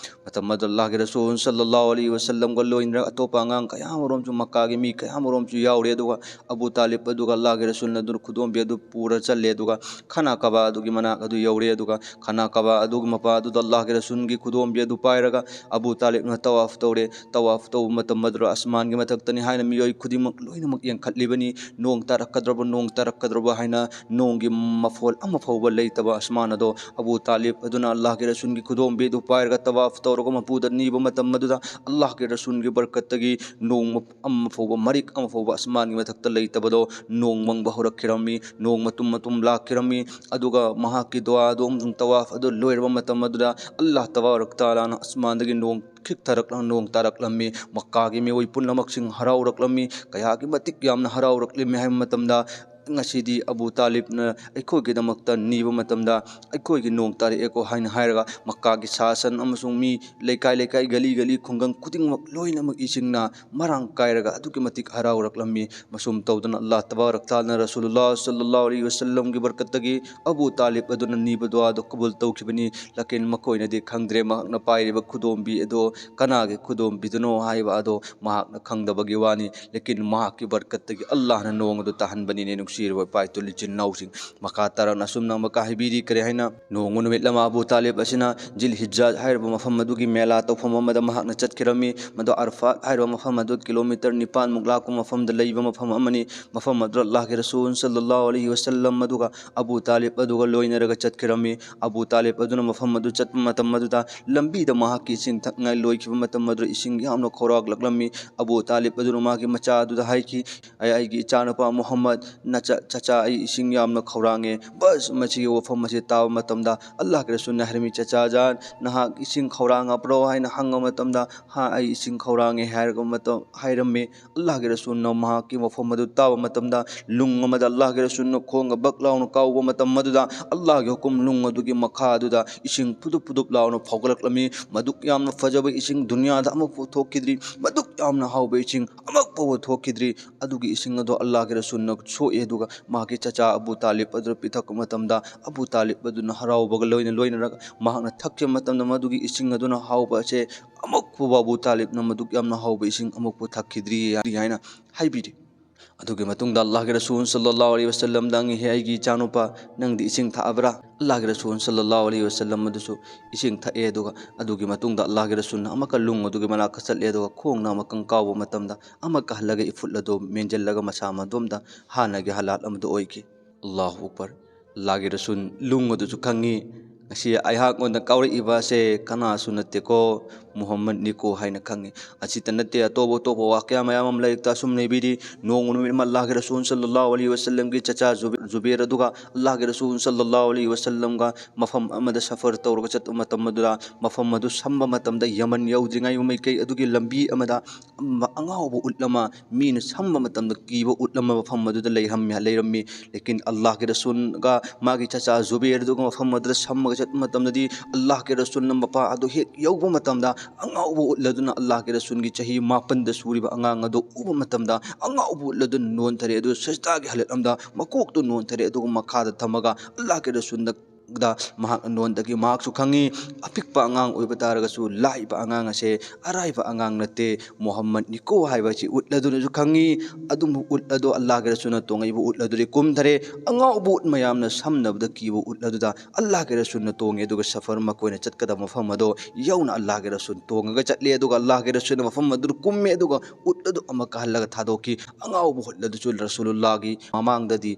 ꯃꯇꯝ ꯑꯗꯨꯗ ꯑꯜꯂꯥꯍꯒꯤ ꯔꯁꯨꯜ ꯁꯜꯂꯜꯂꯥꯍꯨ ꯑꯂꯩꯍꯤ ꯋꯁꯜꯂꯝꯒ ꯂꯣꯏꯅꯅ ꯑꯇꯣꯞꯄ ꯑꯉꯥꯡ ꯀꯌꯥ ꯑꯃꯔꯣꯝꯁꯨ, ꯃꯛꯀꯥꯒꯤ ꯃꯤ ꯀꯌꯥ ꯑꯃꯔꯣꯝꯁꯨ ꯌꯥꯎꯔꯦ꯫ ꯑꯗꯨꯒ ꯑꯕꯨ ꯇꯥꯂꯤꯕ ꯑꯗꯨꯒ ꯑꯜꯂꯥꯍꯒꯤ ꯔꯁꯨꯜ ꯑꯗꯨꯅ ꯈꯨꯗꯣꯝꯕꯤ ꯑꯗꯨ ꯄꯨꯔ ꯆꯠꯂꯦ꯫ ꯑꯗꯨꯒ ꯈꯥꯅꯥ ꯀꯥꯕꯥ ꯑꯗꯨꯒꯤ ꯃꯅꯥꯛ ꯑꯗꯨ ꯌꯧꯔꯦ꯫ ꯑꯗꯨꯒ ꯈꯥꯅꯥ ꯀꯥꯕꯥ ꯑꯗꯨꯒꯤ ꯃꯄꯥ ꯑꯗꯨꯗ ꯑꯜꯂꯥꯍꯒꯤ ꯔꯁꯨꯜꯒꯤ ꯈꯨꯗꯣꯝꯕꯤ ꯑꯗꯨ ꯄꯥꯏꯔꯒ ꯑꯕꯨ ꯇꯥꯂꯤꯕꯅ ꯇꯋꯥꯐ ꯇꯧꯔꯦ꯫ ꯇꯋꯥꯐ ꯇꯧꯕ ꯃꯇꯝ ꯑꯗꯨꯗ ꯑꯁꯃꯥꯟꯒꯤ ꯃꯊꯛꯇꯅꯤ ꯍꯥꯏꯅ ꯃꯤꯑꯣꯏ ꯈꯨꯗꯤꯡꯃꯛ ꯂꯣꯏꯅꯃꯛ ꯌꯦꯡꯈꯠꯂꯤꯕꯅꯤ꯫ ꯅꯣꯡ ꯇꯥꯔꯛꯀꯗ꯭ꯔꯕ, ꯅꯣꯡ ꯇꯥꯔꯛꯀꯗ꯭ꯔꯕ ꯍꯥꯏꯅ ꯅꯣꯡꯒꯤ ꯃꯐꯣꯜ ꯑꯃ ꯐꯥꯎꯕ ꯂꯩꯇꯕ ꯑꯁꯃꯥꯟ ꯑꯗꯣ ꯑꯕꯨ ꯇꯥꯂꯤꯕ ꯑꯗꯨꯅ ꯑꯜꯂꯥꯍꯒꯤ ꯔꯁꯨꯜꯒꯤ ꯈꯨꯗꯣꯝꯕꯤ ꯑꯗꯨ ꯄꯥꯏꯔꯒ ꯇꯋꯥꯐ ꯇꯧꯔꯒ ꯃꯄꯨꯗ ꯅꯤꯕ ꯃꯇꯝ ꯑꯗꯨꯗ ꯑꯜꯂꯥꯍꯒꯤ ꯔꯁꯨꯜꯒꯤ ꯕꯔꯀꯠꯇꯒꯤ ꯅꯣꯡꯃ ꯑꯃ ꯐꯥꯎꯕ, ꯃꯔꯤꯛ ꯑꯃ ꯐꯥꯎꯕ ꯑꯁꯃꯥꯟꯒꯤ ꯃꯊꯛꯇ ꯂꯩꯇꯕꯗꯣ ꯅꯣꯡ ꯃꯪꯕ ꯍꯧꯔꯛꯈꯤꯔꯝꯃꯤ, ꯅꯣꯡ ꯃꯇꯨꯝ ꯃꯇꯨꯝ ꯂꯥꯛꯈꯤꯔꯝꯃꯤ꯫ ꯑꯗꯨꯒ ꯃꯍꯥꯛꯀꯤ ꯗꯨꯋꯥ ꯑꯗꯨ ꯑꯃꯁꯨꯡ ꯇꯋꯥꯐ ꯑꯗꯨ ꯂꯣꯏꯔꯕ ꯃꯇꯝ ꯑꯗꯨꯗ ꯑꯜꯂꯥꯍ ꯇꯕꯥꯔꯛ ꯇꯥꯂꯥꯅ ꯑꯁꯃꯥꯟꯗꯒꯤ ꯅꯣꯡ ꯈꯤꯛꯊꯔꯛꯂ ꯅꯣꯡ ꯇꯥꯔꯛꯂꯝꯃꯤ꯫ ꯃꯛꯀꯥꯒꯤ ꯃꯤꯑꯣꯏ ꯄꯨꯝꯅꯃꯛꯁꯤꯡ ꯍꯔꯥꯎꯔꯛꯂꯝꯃꯤ, ꯀꯌꯥꯒꯤ ꯃꯇꯤꯛ ꯌꯥꯝꯅ ꯍꯔꯥꯎꯔꯛꯂꯝꯃꯤ ꯍꯥꯏꯕ ꯃꯇꯝꯗ, ꯉꯁꯤꯗꯤ ꯑꯕꯨ ꯇꯥꯂꯤꯕꯅ ꯑꯩꯈꯣꯏꯒꯤꯗꯃꯛꯇ ꯅꯤꯕ ꯃꯇꯝꯗ ꯑꯩꯈꯣꯏꯒꯤ ꯅꯣꯡ ꯇꯥꯔꯛꯑꯦꯀꯣ ꯍꯥꯏꯅ ꯍꯥꯏꯔꯒ ꯃꯛꯀꯥꯒꯤ ꯁꯥꯁꯟ ꯑꯃꯁꯨꯡ ꯃꯤ ꯂꯩꯀꯥꯏ ꯂꯩꯀꯥꯏ, ꯒꯂꯤ ꯒꯂꯤ, ꯈꯨꯡꯒꯪ ꯈꯨꯗꯤꯡꯃꯛ ꯂꯣꯏꯅꯃꯛ ꯏꯁꯤꯡꯅ ꯃꯔꯥꯡ ꯀꯥꯏꯔꯒ ꯑꯗꯨꯛꯀꯤ ꯃꯇꯤꯛ ꯍꯔꯥꯎꯔꯛꯂꯝꯃꯤ꯫ ꯃꯁꯨꯝ ꯇꯧꯗꯅ ꯑꯜꯂꯥꯍ ꯇꯕꯥꯔꯛ ꯇꯥꯂꯥꯅ ꯔꯁꯨꯂꯨꯜꯂꯥꯍ ꯁꯜꯂꯜꯂꯥꯍꯨ ꯑꯂꯩꯍꯤ ꯋꯁꯜꯂꯝꯒꯤ ꯕꯔꯀꯠꯇꯒꯤ ꯑꯕꯨ ꯇꯥꯂꯤꯕ ꯑꯗꯨꯅ ꯅꯤꯕ ꯗꯨꯋꯥꯗꯨ ꯀꯕꯨꯜ ꯇꯧꯈꯤꯕꯅꯤ꯫ ꯂꯥꯀꯤꯟ ꯃꯈꯣꯏꯅꯗꯤ ꯈꯪꯗ꯭ꯔꯦ ꯃꯍꯥꯛꯅ ꯄꯥꯏꯔꯤꯕ ꯈꯨꯗꯣꯝꯕꯤ ꯑꯗꯣ ꯀꯅꯥꯒꯤ ꯈꯨꯗꯣꯝꯕꯤꯗꯨꯅꯣ ꯍꯥꯏꯕ ꯑꯗꯣ ꯃꯍꯥꯛꯅ ꯈꯪꯗꯕꯒꯤ ꯋꯥꯅꯤ꯫ ꯂꯦꯀꯤꯟ ꯃꯍꯥꯛꯀꯤ ꯕꯔꯀꯠꯇꯒꯤ ꯑꯜꯂꯥꯍꯅ ꯅꯣꯡ ꯑꯗꯨ ꯇꯥꯍꯟꯕꯅꯤꯅꯦ꯫ ꯅꯨꯡꯁꯤꯔꯕ ꯏꯄꯥ ꯏꯇꯨꯜ ꯏꯆꯤꯟ ꯏꯅꯥꯎꯁꯤꯡ, ꯃꯈꯥ ꯇꯥꯔꯛꯅ ꯑꯁꯨꯝꯅ ꯑꯃꯨꯛꯀ ꯍꯥꯏꯕꯤꯔꯤ꯫ ꯀꯔꯤ ꯍꯥꯏꯅ? ꯅꯣꯡꯃ ꯅꯨꯃꯤꯠ ꯑꯃ ꯑꯕꯨ ꯇꯥꯂꯤꯕ ꯑꯁꯤꯅ ꯖꯤꯜ ꯍꯤꯖꯥꯖ ꯍꯥꯏꯔꯤꯕ ꯃꯐꯝ ꯑꯗꯨꯒꯤ ꯃꯦꯂꯥ ꯇꯧꯐꯝ ꯑꯃꯗ ꯃꯍꯥꯛꯅ ꯆꯠꯈꯤꯔꯝꯃꯤ꯫ ꯃꯗꯨ ꯑꯔꯐꯥꯠ ꯍꯥꯏꯔꯤꯕ ꯃꯐꯝ ꯑꯗꯨ ꯀꯤꯂꯣꯃꯤꯇꯔ ꯅꯤꯄꯥꯟ ꯃꯨꯛ ꯂꯥꯞꯄ ꯃꯐꯝꯗ ꯂꯩꯕ ꯃꯐꯝ ꯑꯃꯅꯤ꯫ ꯃꯐꯝ ꯑꯗꯨꯗ ꯑꯜꯂꯥꯍꯒꯤ ꯔꯁꯨꯜ ꯁꯜꯂꯜꯂꯥꯍꯨ ꯑꯂꯩꯍꯤ ꯋꯁꯜꯂꯝ ꯑꯗꯨꯒ ꯑꯕꯨ ꯇꯥꯂꯤꯕ ꯑꯗꯨꯒ ꯂꯣꯏꯅꯔꯒ ꯆꯠꯈꯤꯔꯝꯃꯤ꯫ ꯑꯕꯨ ꯇꯥꯂꯤꯕ ꯑꯗꯨꯅ ꯃꯐꯝ ꯑꯗꯨ ꯆꯠꯄ ꯃꯇꯝ ꯑꯗꯨꯗ ꯂꯝꯕꯤꯗ ꯃꯍꯥꯛꯀꯤ ꯏꯁꯤꯡ ꯊꯛꯅꯤꯡꯉꯥꯏ ꯂꯣꯏꯈꯤꯕ ꯃꯇꯝ ꯑꯗꯨꯗ ꯏꯁꯤꯡ ꯌꯥꯝꯅ ꯈꯧꯔꯥꯛꯂꯛꯂꯝꯃꯤ꯫ ꯑꯕꯨ ꯇꯥꯂꯤꯕ ꯑꯗꯨꯅ ꯃꯥꯒꯤ ꯃꯆꯥ ꯑꯗꯨꯗ ꯍꯥꯏꯈꯤ, "ꯑꯩ, ꯑꯩꯒꯤ ꯏꯆꯥꯅꯨꯄꯥ ꯃꯨꯍꯝꯃꯗ, ꯅꯆꯥ, ꯆꯆꯥ, ꯑꯩ ꯏꯁꯤꯡ ꯌꯥꯝꯅ ꯈꯧꯔꯥꯡꯉꯦ꯫" ꯕꯁ ꯃꯁꯤꯒꯤ ꯋꯥꯐꯝ ꯑꯁꯤ ꯇꯥꯕ ꯃꯇꯝꯗ ꯑꯜꯂꯥꯍꯒꯤ ꯔꯁꯨꯜꯅ ꯍꯥꯏꯔꯝꯃꯤ, "ꯆꯆꯥ ꯖꯥꯟ, ꯅꯍꯥꯛ ꯏꯁꯤꯡ ꯈꯧꯔꯥꯡꯉꯕ꯭ꯔꯣ?" ꯍꯥꯏꯅ ꯍꯪꯕ ꯃꯇꯝꯗ, "ꯍꯥ, ꯑꯩ ꯏꯁꯤꯡ ꯈꯧꯔꯥꯡꯉꯦ" ꯍꯥꯏꯔꯒ ꯃꯇꯝ ꯍꯥꯏꯔꯝꯃꯤ꯫ ꯑꯜꯂꯥꯍꯒꯤ ꯔꯁꯨꯜꯅ ꯃꯍꯥꯛꯀꯤ ꯋꯥꯐꯝ ꯑꯗꯨ ꯇꯥꯕ ꯃꯇꯝꯗ ꯂꯨꯡ ꯑꯃꯗ ꯑꯜꯂꯥꯍꯒꯤ ꯔꯁꯨꯜꯅ ꯈꯣꯡꯒ ꯕꯛ ꯂꯥꯎꯅ ꯀꯥꯎꯕ ꯃꯇꯝ ꯑꯗꯨꯗ ꯑꯜꯂꯥꯍꯒꯤ ꯍꯨꯀꯨꯝ ꯂꯨꯡ ꯑꯗꯨꯒꯤ ꯃꯈꯥ ꯑꯗꯨꯗ ꯏꯁꯤꯡ ꯐꯨꯗꯨꯞ ꯐꯨꯗꯨꯞ ꯂꯥꯎꯅ ꯐꯥꯎꯒꯠꯂꯛꯂꯝꯃꯤ꯫ ꯃꯗꯨꯛ ꯌꯥꯝꯅ ꯐꯖꯕ ꯏꯁꯤꯡ ꯗꯨꯅꯤꯌꯥꯗ ꯑꯃꯐꯥꯎ ꯊꯣꯛꯈꯤꯗ꯭ꯔꯤ, ꯃꯗꯨꯛ ꯌꯥꯝꯅ ꯍꯥꯎꯕ ꯏꯁꯤꯡ ꯑꯃꯐꯥꯎꯕ ꯊꯣꯛꯈꯤꯗ꯭ꯔꯤ꯫ ꯑꯗꯨꯒꯤ ꯏꯁꯤꯡ ꯑꯗꯨ ꯑꯜꯂꯥꯍꯒꯤ ꯔꯁꯨꯜꯅ ꯁꯣꯛꯏ, ꯑꯗꯨꯒ ꯃꯍꯥꯛꯀꯤ ꯆꯆꯥ ꯑꯕꯨ ꯇꯥꯂꯤꯕ ꯑꯗꯨꯗ ꯄꯤꯊꯛꯄ ꯃꯇꯝꯗ ꯑꯕꯨ ꯇꯥꯂꯤꯕ ꯑꯗꯨꯅ ꯍꯔꯥꯎꯕꯒ ꯂꯣꯏꯅ ꯂꯣꯏꯅꯔꯒ ꯃꯍꯥꯛꯅ ꯊꯛꯈꯤꯕ ꯃꯇꯝꯗ ꯃꯗꯨꯒꯤ ꯏꯁꯤꯡ ꯑꯗꯨꯅ ꯍꯥꯎꯕ ꯑꯁꯦ ꯑꯃꯨꯛ ꯐꯥꯎꯕ ꯑꯕꯨ ꯇꯥꯂꯤꯕꯅ ꯃꯗꯨꯛ ꯌꯥꯝꯅ ꯍꯥꯎꯕ ꯏꯁꯤꯡ ꯑꯃꯨꯛ ꯐꯥꯎ ꯊꯛꯈꯤꯗ꯭ꯔꯤ ꯍꯥꯏꯅ ꯍꯥꯏꯕꯤꯔꯤ꯫ ꯑꯗꯨꯒꯤ ꯃꯇꯨꯡꯗ ꯑꯜꯂꯥꯍꯒꯤ ꯔꯁꯨꯜ ꯁꯜꯂꯜꯂꯥꯍꯨ ꯑꯂꯩꯍꯤ ꯋꯁꯜꯂꯝꯗ ꯍꯪꯉꯤ, "ꯍꯦ ꯑꯩꯒꯤ ꯏꯆꯥꯅꯨꯄꯥ, ꯅꯪꯗꯤ ꯏꯁꯤꯡ ꯊꯛꯑꯕ꯭ꯔꯥ?" ꯑꯜꯂꯥꯍꯒꯤ ꯔꯁꯨꯜ ꯁꯜꯂꯜꯂꯥꯍꯨ ꯑꯂꯩꯍꯤ ꯋꯁꯜꯂꯝ ꯑꯗꯨꯁꯨ ꯏꯁꯤꯡ ꯊꯛꯑꯦ꯫ ꯑꯗꯨꯒ ꯑꯗꯨꯒꯤ ꯃꯇꯨꯡꯗ ꯑꯜꯂꯥꯍꯒꯤ ꯔꯁꯨꯜꯅ ꯑꯃꯨꯛꯀ ꯂꯨꯡ ꯑꯗꯨꯒꯤ ꯃꯅꯥꯛꯇ ꯆꯠꯂꯦ꯫ ꯑꯗꯨꯒ ꯈꯣꯡꯅ ꯑꯃꯨꯛꯀ ꯀꯥꯎꯕ ꯃꯇꯝꯗ ꯑꯃꯨꯛꯀ ꯍꯜꯂꯒ ꯏꯐꯨꯠ ꯑꯗꯨ ꯃꯦꯟꯁꯤꯜꯂꯒ ꯃꯁꯥ ꯃꯗꯣꯝꯗ ꯍꯥꯟꯅꯒꯤ ꯍꯥꯂꯥꯠ ꯑꯃꯗ ꯑꯣꯏꯈꯤ꯫ ꯑꯜꯂꯥꯍꯨ ꯑꯛꯕꯔ꯫ ꯑꯜꯂꯥꯍꯒꯤ ꯔꯁꯨꯜ ꯂꯨꯡ ꯑꯗꯨꯁꯨ ꯈꯪꯉꯤ꯫ ꯉꯁꯤ ꯑꯩꯍꯥꯛꯉꯣꯟꯗ ꯀꯥꯎꯔꯛꯏꯕ ꯑꯁꯦ ꯀꯅꯥꯁꯨ ꯅꯠꯇꯦꯀꯣ, ꯃꯨꯍꯝꯃꯗꯅꯤꯀꯣ ꯍꯥꯏꯅ ꯈꯪꯉꯤ꯫ ꯑꯁꯤꯇ ꯅꯠꯇꯦ, ꯑꯇꯣꯞ ꯑꯇꯣꯞꯄ ꯋꯥꯀꯌꯥ ꯃꯌꯥꯝ ꯑꯃ ꯂꯥꯏꯔꯤꯛꯇ ꯑꯁꯨꯝ ꯂꯩꯕꯤꯔꯤ꯫ ꯅꯣꯡꯃ ꯅꯨꯃꯤꯠ ꯑꯃ ꯑꯜꯂꯥꯍꯒꯤ ꯔꯁꯨꯜ ꯁꯜꯂꯜꯂꯥꯍꯨ ꯑꯂꯩꯍꯤ ꯋꯁꯜꯂꯝꯒꯤ ꯆꯆꯥ ꯖꯨꯕꯦ-, ꯖꯨꯕꯦꯔ ꯑꯗꯨꯒ ꯑꯜꯂꯥꯍꯒꯤ ꯔꯁꯨꯜ ꯁꯜꯂꯜꯂꯥꯍꯨ ꯑꯂꯩꯍꯤ ꯋꯁꯜꯂꯝꯒ ꯃꯐꯝ ꯑꯃꯗ ꯁꯐꯔ ꯇꯧꯔꯒ ꯆꯠꯄ ꯃꯇꯝ ꯑꯗꯨꯗ, ꯃꯐꯝ ꯑꯗꯨ ꯁꯝꯕ ꯃꯇꯝꯗ, ꯌꯃꯟ ꯌꯧꯗ꯭ꯔꯤꯉꯩ ꯃꯃꯥꯏꯀꯩ ꯑꯗꯨꯒꯤ ꯂꯝꯕꯤ ꯑꯃꯗ ꯑꯉꯥꯎꯕ ꯎꯠ ꯑꯃ, ꯃꯤꯅ ꯁꯝꯕ ꯃꯇꯝꯗ ꯀꯤꯕ ꯎꯠ ꯑꯃ ꯃꯐꯝ ꯑꯗꯨꯗ ꯂꯩꯔꯝꯃꯤ, ꯂꯩꯔꯝꯃꯤ꯫ ꯂꯦꯀꯤꯟ ꯑꯜꯂꯥꯍꯒꯤ ꯔꯁꯨꯜꯒ ꯃꯥꯒꯤ ꯆꯆꯥ ꯖꯨꯕꯦꯔꯗꯨꯒ ꯃꯐꯝ ꯑꯗꯨꯗ ꯁꯝꯃꯒ ꯆꯠꯄ ꯃꯇꯝꯗꯗꯤ, ꯑꯜꯂꯥꯍꯒꯤ ꯔꯁꯨꯜꯅ ꯃꯄꯥ ꯑꯗꯨ ꯍꯦꯛ ꯌꯧꯕ ꯃꯇꯝꯗ, ꯑꯉꯥꯎꯕ ꯎꯠ ꯑꯗꯨꯅ ꯑꯜꯂꯥꯍꯒꯤ ꯔꯁꯨꯜꯒꯤ ꯆꯍꯤ ꯃꯥꯄꯟꯗ ꯁꯨꯔꯤꯕ ꯑꯉꯥꯡ ꯑꯗꯨ ꯎꯕ ꯃꯇꯝꯗ, ꯑꯉꯥꯎꯕ ꯎꯠ ꯑꯗꯨꯅ ꯅꯣꯟꯊꯔꯦ꯫ ꯑꯗꯨ ꯁꯖꯗꯥꯒꯤ ꯍꯥꯂꯠ ꯑꯃꯗ ꯃꯀꯣꯛꯇꯨ ꯅꯣꯟꯊꯔꯦ, ꯑꯗꯨꯒ ꯃꯈꯥꯗ ꯊꯝꯃꯒ ꯑꯜꯂꯥꯍꯒꯤ ꯔꯁꯨꯜꯗ ꯗ ꯃꯍꯥꯛꯅ ꯅꯣꯟꯗꯒꯤ ꯃꯍꯥꯛꯁꯨ ꯈꯪꯉꯤ꯫ ꯑꯄꯤꯛꯄ ꯑꯉꯥꯡ ꯑꯣꯏꯕ ꯇꯥꯔꯒꯁꯨ, ꯂꯥꯛꯏꯕ ꯑꯉꯥꯡ ꯑꯁꯦ ꯑꯔꯥꯏꯕ ꯑꯉꯥꯡ ꯅꯠꯇꯦ, ꯃꯨꯍꯝꯃꯗꯅꯤꯀꯣ ꯍꯥꯏꯕ ꯑꯁꯤ ꯎꯠ ꯑꯗꯨꯅꯁꯨ ꯈꯪꯉꯤ꯫ ꯑꯗꯨꯕꯨ ꯎꯠ ꯑꯗꯨ ꯑꯜꯂꯥꯍꯒꯤ ꯔꯁꯨꯜꯅ ꯇꯣꯡꯉꯛꯏꯕ ꯎꯠ ꯑꯗꯨꯗꯤ ꯀꯨꯝꯊꯔꯦ꯫ ꯑꯉꯥꯎꯕ ꯎꯠ ꯃꯌꯥꯝꯅ ꯁꯝꯅꯕꯗ ꯀꯤꯕ ꯎꯠ ꯑꯗꯨꯗ ꯑꯜꯂꯥꯍꯒꯤ ꯔꯁꯨꯜꯅ ꯇꯣꯡꯉꯦ, ꯑꯗꯨꯒ ꯁꯐꯔ ꯃꯈꯣꯏꯅ ꯆꯠꯀꯗꯕ ꯃꯐꯝ ꯑꯗꯣ ꯌꯧꯅ ꯑꯜꯂꯥꯍꯒꯤ ꯔꯁꯨꯜ ꯇꯣꯡꯉꯒ ꯆꯠꯂꯦ, ꯑꯗꯨꯒ ꯑꯜꯂꯥꯍꯒꯤ ꯔꯁꯨꯜꯅ ꯃꯐꯝ ꯑꯗꯨꯗ ꯀꯨꯝꯃꯦ, ꯑꯗꯨꯒ ꯎꯠ ꯑꯗꯨ ꯑꯃꯨꯛ ꯀꯥꯍꯜꯂꯒ ꯊꯥꯗꯣꯛꯈꯤ꯫ ꯑꯉꯥꯎꯕ ꯎꯠ ꯑꯗꯨꯁꯨ ꯔꯁꯨꯂꯨꯜꯂꯥꯍꯒꯤ ꯃꯃꯥꯡꯗꯗꯤ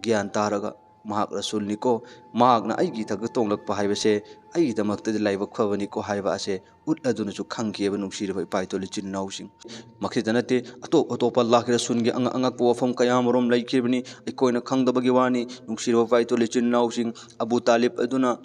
ꯒ꯭ꯌꯥꯟ ꯇꯥꯔꯒ, ꯃꯍꯥꯛ ꯔꯁꯨꯜꯅꯤꯀꯣ, ꯃꯍꯥꯛꯅ ꯑꯩꯒꯤ ꯏꯊꯛꯇ ꯇꯣꯡꯂꯛꯄ ꯍꯥꯏꯕꯁꯦ ꯑꯩꯒꯤꯗꯃꯛꯇꯗꯤ ꯂꯥꯏꯕꯛ ꯐꯕꯅꯤꯀꯣ ꯍꯥꯏꯕ ꯑꯁꯦ ꯎꯠ ꯑꯗꯨꯅꯁꯨ ꯈꯪꯈꯤꯑꯕ, ꯅꯨꯡꯁꯤꯔꯕ ꯏꯄꯥ ꯏꯇꯣꯜ ꯏꯆꯤꯟ ꯏꯅꯥꯎꯁꯤꯡ꯫ ꯃꯈꯤꯇ ꯅꯠꯇꯦ, ꯑꯇꯣꯞ ꯑꯇꯣꯞꯄ ꯑꯜꯂꯥꯍꯒꯤ ꯔꯁꯨꯜꯒꯤ ꯑꯉꯛ ꯑꯉꯛꯄ ꯋꯥꯐꯝ ꯀꯌꯥ ꯑꯃꯔꯣꯝ ꯂꯩꯈꯤꯕꯅꯤ, ꯑꯩꯈꯣꯏꯅ ꯈꯪꯗꯕꯒꯤ ꯋꯥꯅꯤ꯫ ꯅꯨꯡꯁꯤꯔꯕ ꯏꯄꯥ ꯏꯇꯣꯜ ꯏꯆꯤꯟ ꯏꯅꯥꯎꯁꯤꯡ, ꯑꯕꯨ ꯇꯥꯂꯤꯕ ꯑꯗꯨꯅ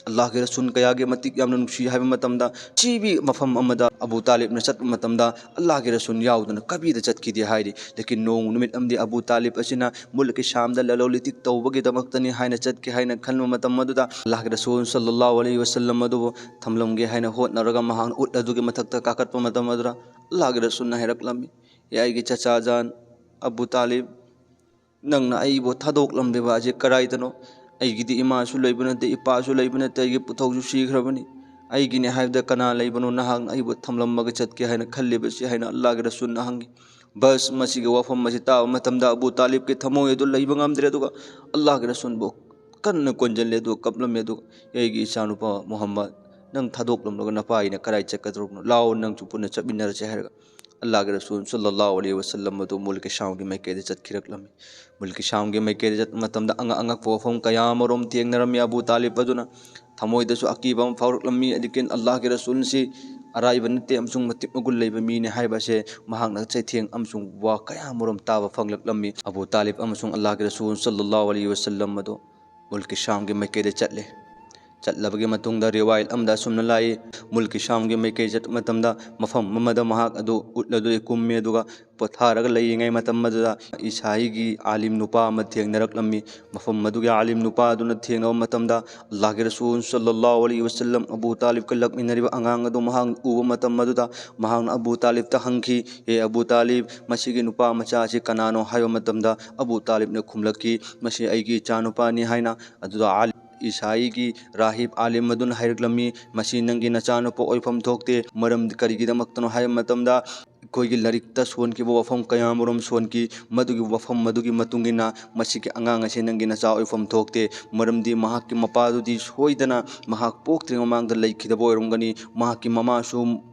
ꯑꯜꯂꯥꯍꯒꯤ ꯔꯁꯨꯜ ꯀꯌꯥꯒꯤ ꯃꯇꯤꯛ ꯌꯥꯝꯅ ꯅꯨꯡꯁꯤ ꯍꯥꯏꯕ ꯃꯇꯝꯗ, ꯁꯤꯕꯤ ꯃꯐꯝ ꯑꯃꯗ ꯑꯕꯨ ꯇꯥꯂꯤꯕꯅ ꯆꯠꯄ ꯃꯇꯝꯗ, ꯑꯜꯂꯥꯍꯒꯤ ꯔꯁꯨꯜ ꯌꯥꯎꯗꯅ ꯀꯕꯤꯗ ꯆꯠꯈꯤꯗꯦ ꯍꯥꯏꯔꯤ꯫ ꯂꯦꯀꯤꯟ ꯅꯣꯡꯃ ꯅꯨꯃꯤꯠ ꯑꯃꯗꯤ ꯑꯕꯨ ꯇꯥꯂꯤꯕ ꯑꯁꯤꯅ ꯃꯨꯜꯛꯀꯤ ꯁꯥꯝꯗ ꯂꯂꯣꯟ ꯏꯇꯤꯛ ꯇꯧꯕꯒꯤꯗꯃꯛꯇꯅꯤ ꯍꯥꯏꯅ ꯆꯠꯀꯦ ꯍꯥꯏꯅ ꯈꯟꯕ ꯃꯇꯝ ꯑꯗꯨꯗ, ꯑꯜꯂꯥꯍꯒꯤ ꯔꯁꯨꯜ ꯁꯜꯂꯜꯂꯥꯍꯨ ꯑꯂꯩꯍꯤ ꯋꯁꯜꯂꯝ ꯑꯗꯨꯕꯨ ꯊꯝꯂꯝꯒꯦ ꯍꯥꯏꯅ ꯍꯣꯠꯅꯔꯒ ꯃꯍꯥꯛꯅ ꯎꯠ ꯑꯗꯨꯒꯤ ꯃꯊꯛꯇ ꯀꯥꯈꯠꯄ ꯃꯇꯝ ꯑꯗꯨꯗ, ꯑꯜꯂꯥꯍꯒꯤ ꯔꯁꯨꯜꯅ ꯍꯥꯏꯔꯛꯂꯝꯃꯤ, "ꯑꯦ ꯑꯩꯒꯤ ꯆꯆꯥꯖꯥꯟ ꯑꯕꯨ ꯇꯥꯂꯤꯕ, ꯅꯪꯅ ꯑꯩꯕꯨ ꯊꯥꯗꯣꯛꯂꯝꯂꯤꯕ ꯑꯁꯤ ꯀꯗꯥꯏꯗꯅꯣ? ꯑꯩꯒꯤꯗꯤ ꯏꯃꯥꯁꯨ ꯂꯩꯕ ꯅꯠꯇꯦ, ꯏꯄꯥꯁꯨ ꯂꯩꯕ ꯅꯠꯇꯦ, ꯑꯩꯒꯤ ꯄꯨꯊꯧꯁꯨ ꯁꯤꯈ꯭ꯔꯕꯅꯤ꯫ ꯑꯩꯒꯤꯅꯤ ꯍꯥꯏꯕꯗ ꯀꯅꯥ ꯂꯩꯕꯅꯣ? ꯅꯍꯥꯛꯅ ꯑꯩꯕꯨ ꯊꯝꯂꯝꯃꯒ ꯆꯠꯀꯦ ꯍꯥꯏꯅ ꯈꯜꯂꯤꯕꯁꯤ?" ꯍꯥꯏꯅ ꯑꯜꯂꯥꯍꯒꯤ ꯔꯁꯨꯜꯅ ꯍꯪꯉꯤ꯫ ꯕꯁ, ꯃꯁꯤꯒꯤ ꯋꯥꯐꯝ ꯑꯁꯤ ꯇꯥꯕ ꯃꯇꯝꯗ ꯑꯕꯨ ꯇꯥꯂꯤꯕꯀꯤ ꯊꯃꯣꯏ ꯑꯗꯨ ꯂꯩꯕ ꯉꯝꯗ꯭ꯔꯦ, ꯑꯗꯨꯒ ꯑꯜꯂꯥꯍꯒꯤ ꯔꯁꯨꯜꯕꯨ ꯀꯟꯅ ꯀꯣꯟꯖꯜꯂꯦ, ꯑꯗꯨꯒ ꯀꯞꯂꯝꯃꯦ, ꯑꯗꯨꯒ, "ꯑꯩꯒꯤ ꯏꯆꯥꯅꯨꯄꯥ ꯃꯨꯍꯝꯃꯗ, ꯅꯪ ꯊꯥꯗꯣꯛꯂꯝꯂꯒ ꯅꯄꯥ ꯑꯩꯅ ꯀꯗꯥꯏ ꯆꯠꯀꯗꯧꯔꯤꯕꯅꯣ? ꯂꯥꯛꯑꯣ, ꯅꯪꯁꯨ ꯄꯨꯟꯅ ꯆꯠꯃꯤꯟꯅꯔꯁꯦ" ꯍꯥꯏꯔꯒ ꯑꯜꯂꯥꯍꯒꯤ ꯔꯁꯨꯜ ꯁꯜꯂꯜꯂꯥꯍꯨ ꯑꯂꯩꯍꯤ ꯋꯁꯜꯂꯝ ꯑꯗꯨ ꯃꯨꯜꯀꯤ ꯁꯥꯝꯒꯤ ꯃꯥꯏꯀꯩꯗ ꯆꯠꯈꯤꯔꯛꯂꯝꯃꯤ꯫ ꯃꯨꯜꯀꯤ ꯁꯥꯝꯒꯤ ꯃꯥꯏꯀꯩꯗ ꯆꯠꯄ ꯃꯇꯝꯗ ꯑꯉꯛ ꯑꯉꯛꯄ ꯋꯥꯐꯝ ꯀꯌꯥ ꯑꯃꯔꯣꯝ ꯊꯦꯡꯅꯔꯝꯃꯤ꯫ ꯑꯕꯨ ꯇꯥꯂꯤꯕ ꯑꯗꯨꯅ ꯊꯃꯣꯏꯗꯁꯨ ꯑꯀꯤꯕ ꯑꯃ ꯐꯥꯎꯔꯛꯂꯝꯃꯤ꯫ ꯑꯗꯨꯒꯤ ꯑꯜꯂꯥꯍꯒꯤ ꯔꯁꯨꯜꯁꯤ ꯑꯔꯥꯏꯕ ꯅꯠꯇꯦ ꯑꯃꯁꯨꯡ ꯃꯇꯤꯛ ꯃꯒꯨꯟ ꯂꯩꯕ ꯃꯤꯅꯤ ꯍꯥꯏꯕ ꯑꯁꯦ ꯃꯍꯥꯛꯅ ꯆꯩꯊꯦꯡ ꯑꯃꯁꯨꯡ ꯋꯥ ꯀꯌꯥ ꯑꯃꯔꯣꯝ ꯇꯥꯕ ꯐꯪꯂꯛꯂꯝꯃꯤ꯫ ꯑꯕꯨ ꯇꯥꯂꯤꯕ ꯑꯃꯁꯨꯡ ꯑꯜꯂꯥꯍꯒꯤ ꯔꯁꯨꯜ ꯁꯜꯂꯜꯂꯥꯍꯨ ꯑꯂꯩꯍꯤ ꯋꯁꯜꯂꯝ ꯑꯗꯨ ꯃꯨꯜꯀꯤ ꯁꯥꯝꯒꯤ ꯃꯥꯏꯀꯩꯗ ꯆꯠꯂꯦ꯫ ꯆꯠꯂꯕꯒꯤ ꯃꯇꯨꯡꯗ ꯔꯤꯋꯥꯌꯠ ꯑꯃꯗ ꯑꯁꯨꯝꯅ ꯂꯥꯛꯏ, ꯃꯨꯜꯀꯤ ꯁꯥꯝꯒꯤ ꯃꯥꯏꯀꯩ ꯆꯠꯄ ꯃꯇꯝꯗ ꯃꯐꯝ ꯑꯃꯗ ꯃꯍꯥꯛ ꯑꯗꯨ ꯎꯠꯂꯗꯨꯅ ꯀꯨꯝꯃꯤ, ꯑꯗꯨꯒ ꯄꯣꯊꯥꯔꯒ ꯂꯩꯔꯤꯉꯩ ꯃꯇꯝ ꯑꯗꯨꯗ ꯏꯁꯥꯏꯒꯤ ꯑꯥꯂꯤꯝ ꯅꯨꯄꯥ ꯑꯃ ꯊꯦꯡꯅꯔꯛꯂꯝꯃꯤ꯫ ꯃꯐꯝ ꯑꯗꯨꯒꯤ ꯑꯥꯂꯤꯝ ꯅꯨꯄꯥ ꯑꯗꯨꯅ ꯊꯦꯡꯅꯕ ꯃꯇꯝꯗ ꯑꯜꯂꯥꯍꯒꯤ ꯔꯁꯨꯜ ꯁꯜꯂꯜꯂꯥꯍꯨ ꯑꯂꯩꯍꯤ ꯋꯁꯜꯂꯝ ꯑꯕꯨ ꯇꯥꯂꯤꯕꯀ ꯂꯥꯛꯃꯤꯟꯅꯔꯤꯕ ꯑꯉꯥꯡ ꯑꯗꯨ ꯃꯍꯥꯛꯅ ꯎꯕ ꯃꯇꯝ ꯑꯗꯨꯗ ꯃꯍꯥꯛꯅ ꯑꯕꯨ ꯇꯥꯂꯤꯕꯇ ꯍꯪꯈꯤ, "ꯍꯦ ꯑꯕꯨ ꯇꯥꯂꯤꯕ, ꯃꯁꯤꯒꯤ ꯅꯨꯄꯥ ꯃꯆꯥ ꯑꯁꯤ ꯀꯅꯥꯅꯣ?" ꯍꯥꯏꯕ ꯃꯇꯝꯗ ꯑꯕꯨ ꯇꯥꯂꯤꯕꯅ ꯈꯨꯝꯂꯛꯈꯤ, "ꯃꯁꯤ ꯑꯩꯒꯤ ꯏꯆꯥꯅꯨꯄꯥꯅꯤ" ꯍꯥꯏꯅ꯫ ꯑꯗꯨꯗ ꯑꯥꯂꯤꯝ ꯏꯁꯥꯏꯒꯤ ꯔꯥꯍꯤꯕ ꯑꯥꯂꯤꯝ ꯑꯗꯨꯅ ꯍꯥꯏꯔꯛꯂꯝꯃꯤ, "ꯃꯁꯤ ꯅꯪꯒꯤ ꯅꯆꯥꯅꯨꯄꯥ ꯑꯣꯏꯐꯝ ꯊꯣꯛꯇꯦ꯫ ꯃꯔꯝꯗꯤ ꯀꯔꯤꯒꯤꯗꯃꯛꯇꯅꯣ ꯍꯥꯏꯕ ꯃꯇꯝꯗ ꯑꯩꯈꯣꯏꯒꯤ ꯂꯥꯏꯔꯤꯛꯇ ꯁꯣꯟꯈꯤꯕ ꯋꯥꯐꯝ ꯀꯌꯥ ꯑꯃꯔꯣꯝ ꯁꯣꯟꯈꯤ꯫ ꯃꯗꯨꯒꯤ ꯋꯥꯐꯝ ꯑꯗꯨꯒꯤ ꯃꯇꯨꯡ ꯏꯟꯅ ꯃꯁꯤꯒꯤ ꯑꯉꯥꯡ ꯑꯁꯦ ꯅꯪꯒꯤ ꯅꯆꯥ ꯑꯣꯏꯐꯝ ꯊꯣꯛꯇꯦ꯫ ꯃꯔꯝꯗꯤ ꯃꯍꯥꯛꯀꯤ ꯃꯄꯥꯗꯨꯗꯤ ꯁꯣꯏꯗꯅ ꯃꯍꯥꯛ ꯄꯣꯛꯇ꯭ꯔꯤꯉꯩ ꯃꯃꯥꯡꯗ ꯂꯩꯈꯤꯗꯕ ꯑꯣꯏꯔꯝꯒꯅꯤ꯫ ꯃꯍꯥꯛꯀꯤ ꯃꯃꯥꯁꯨ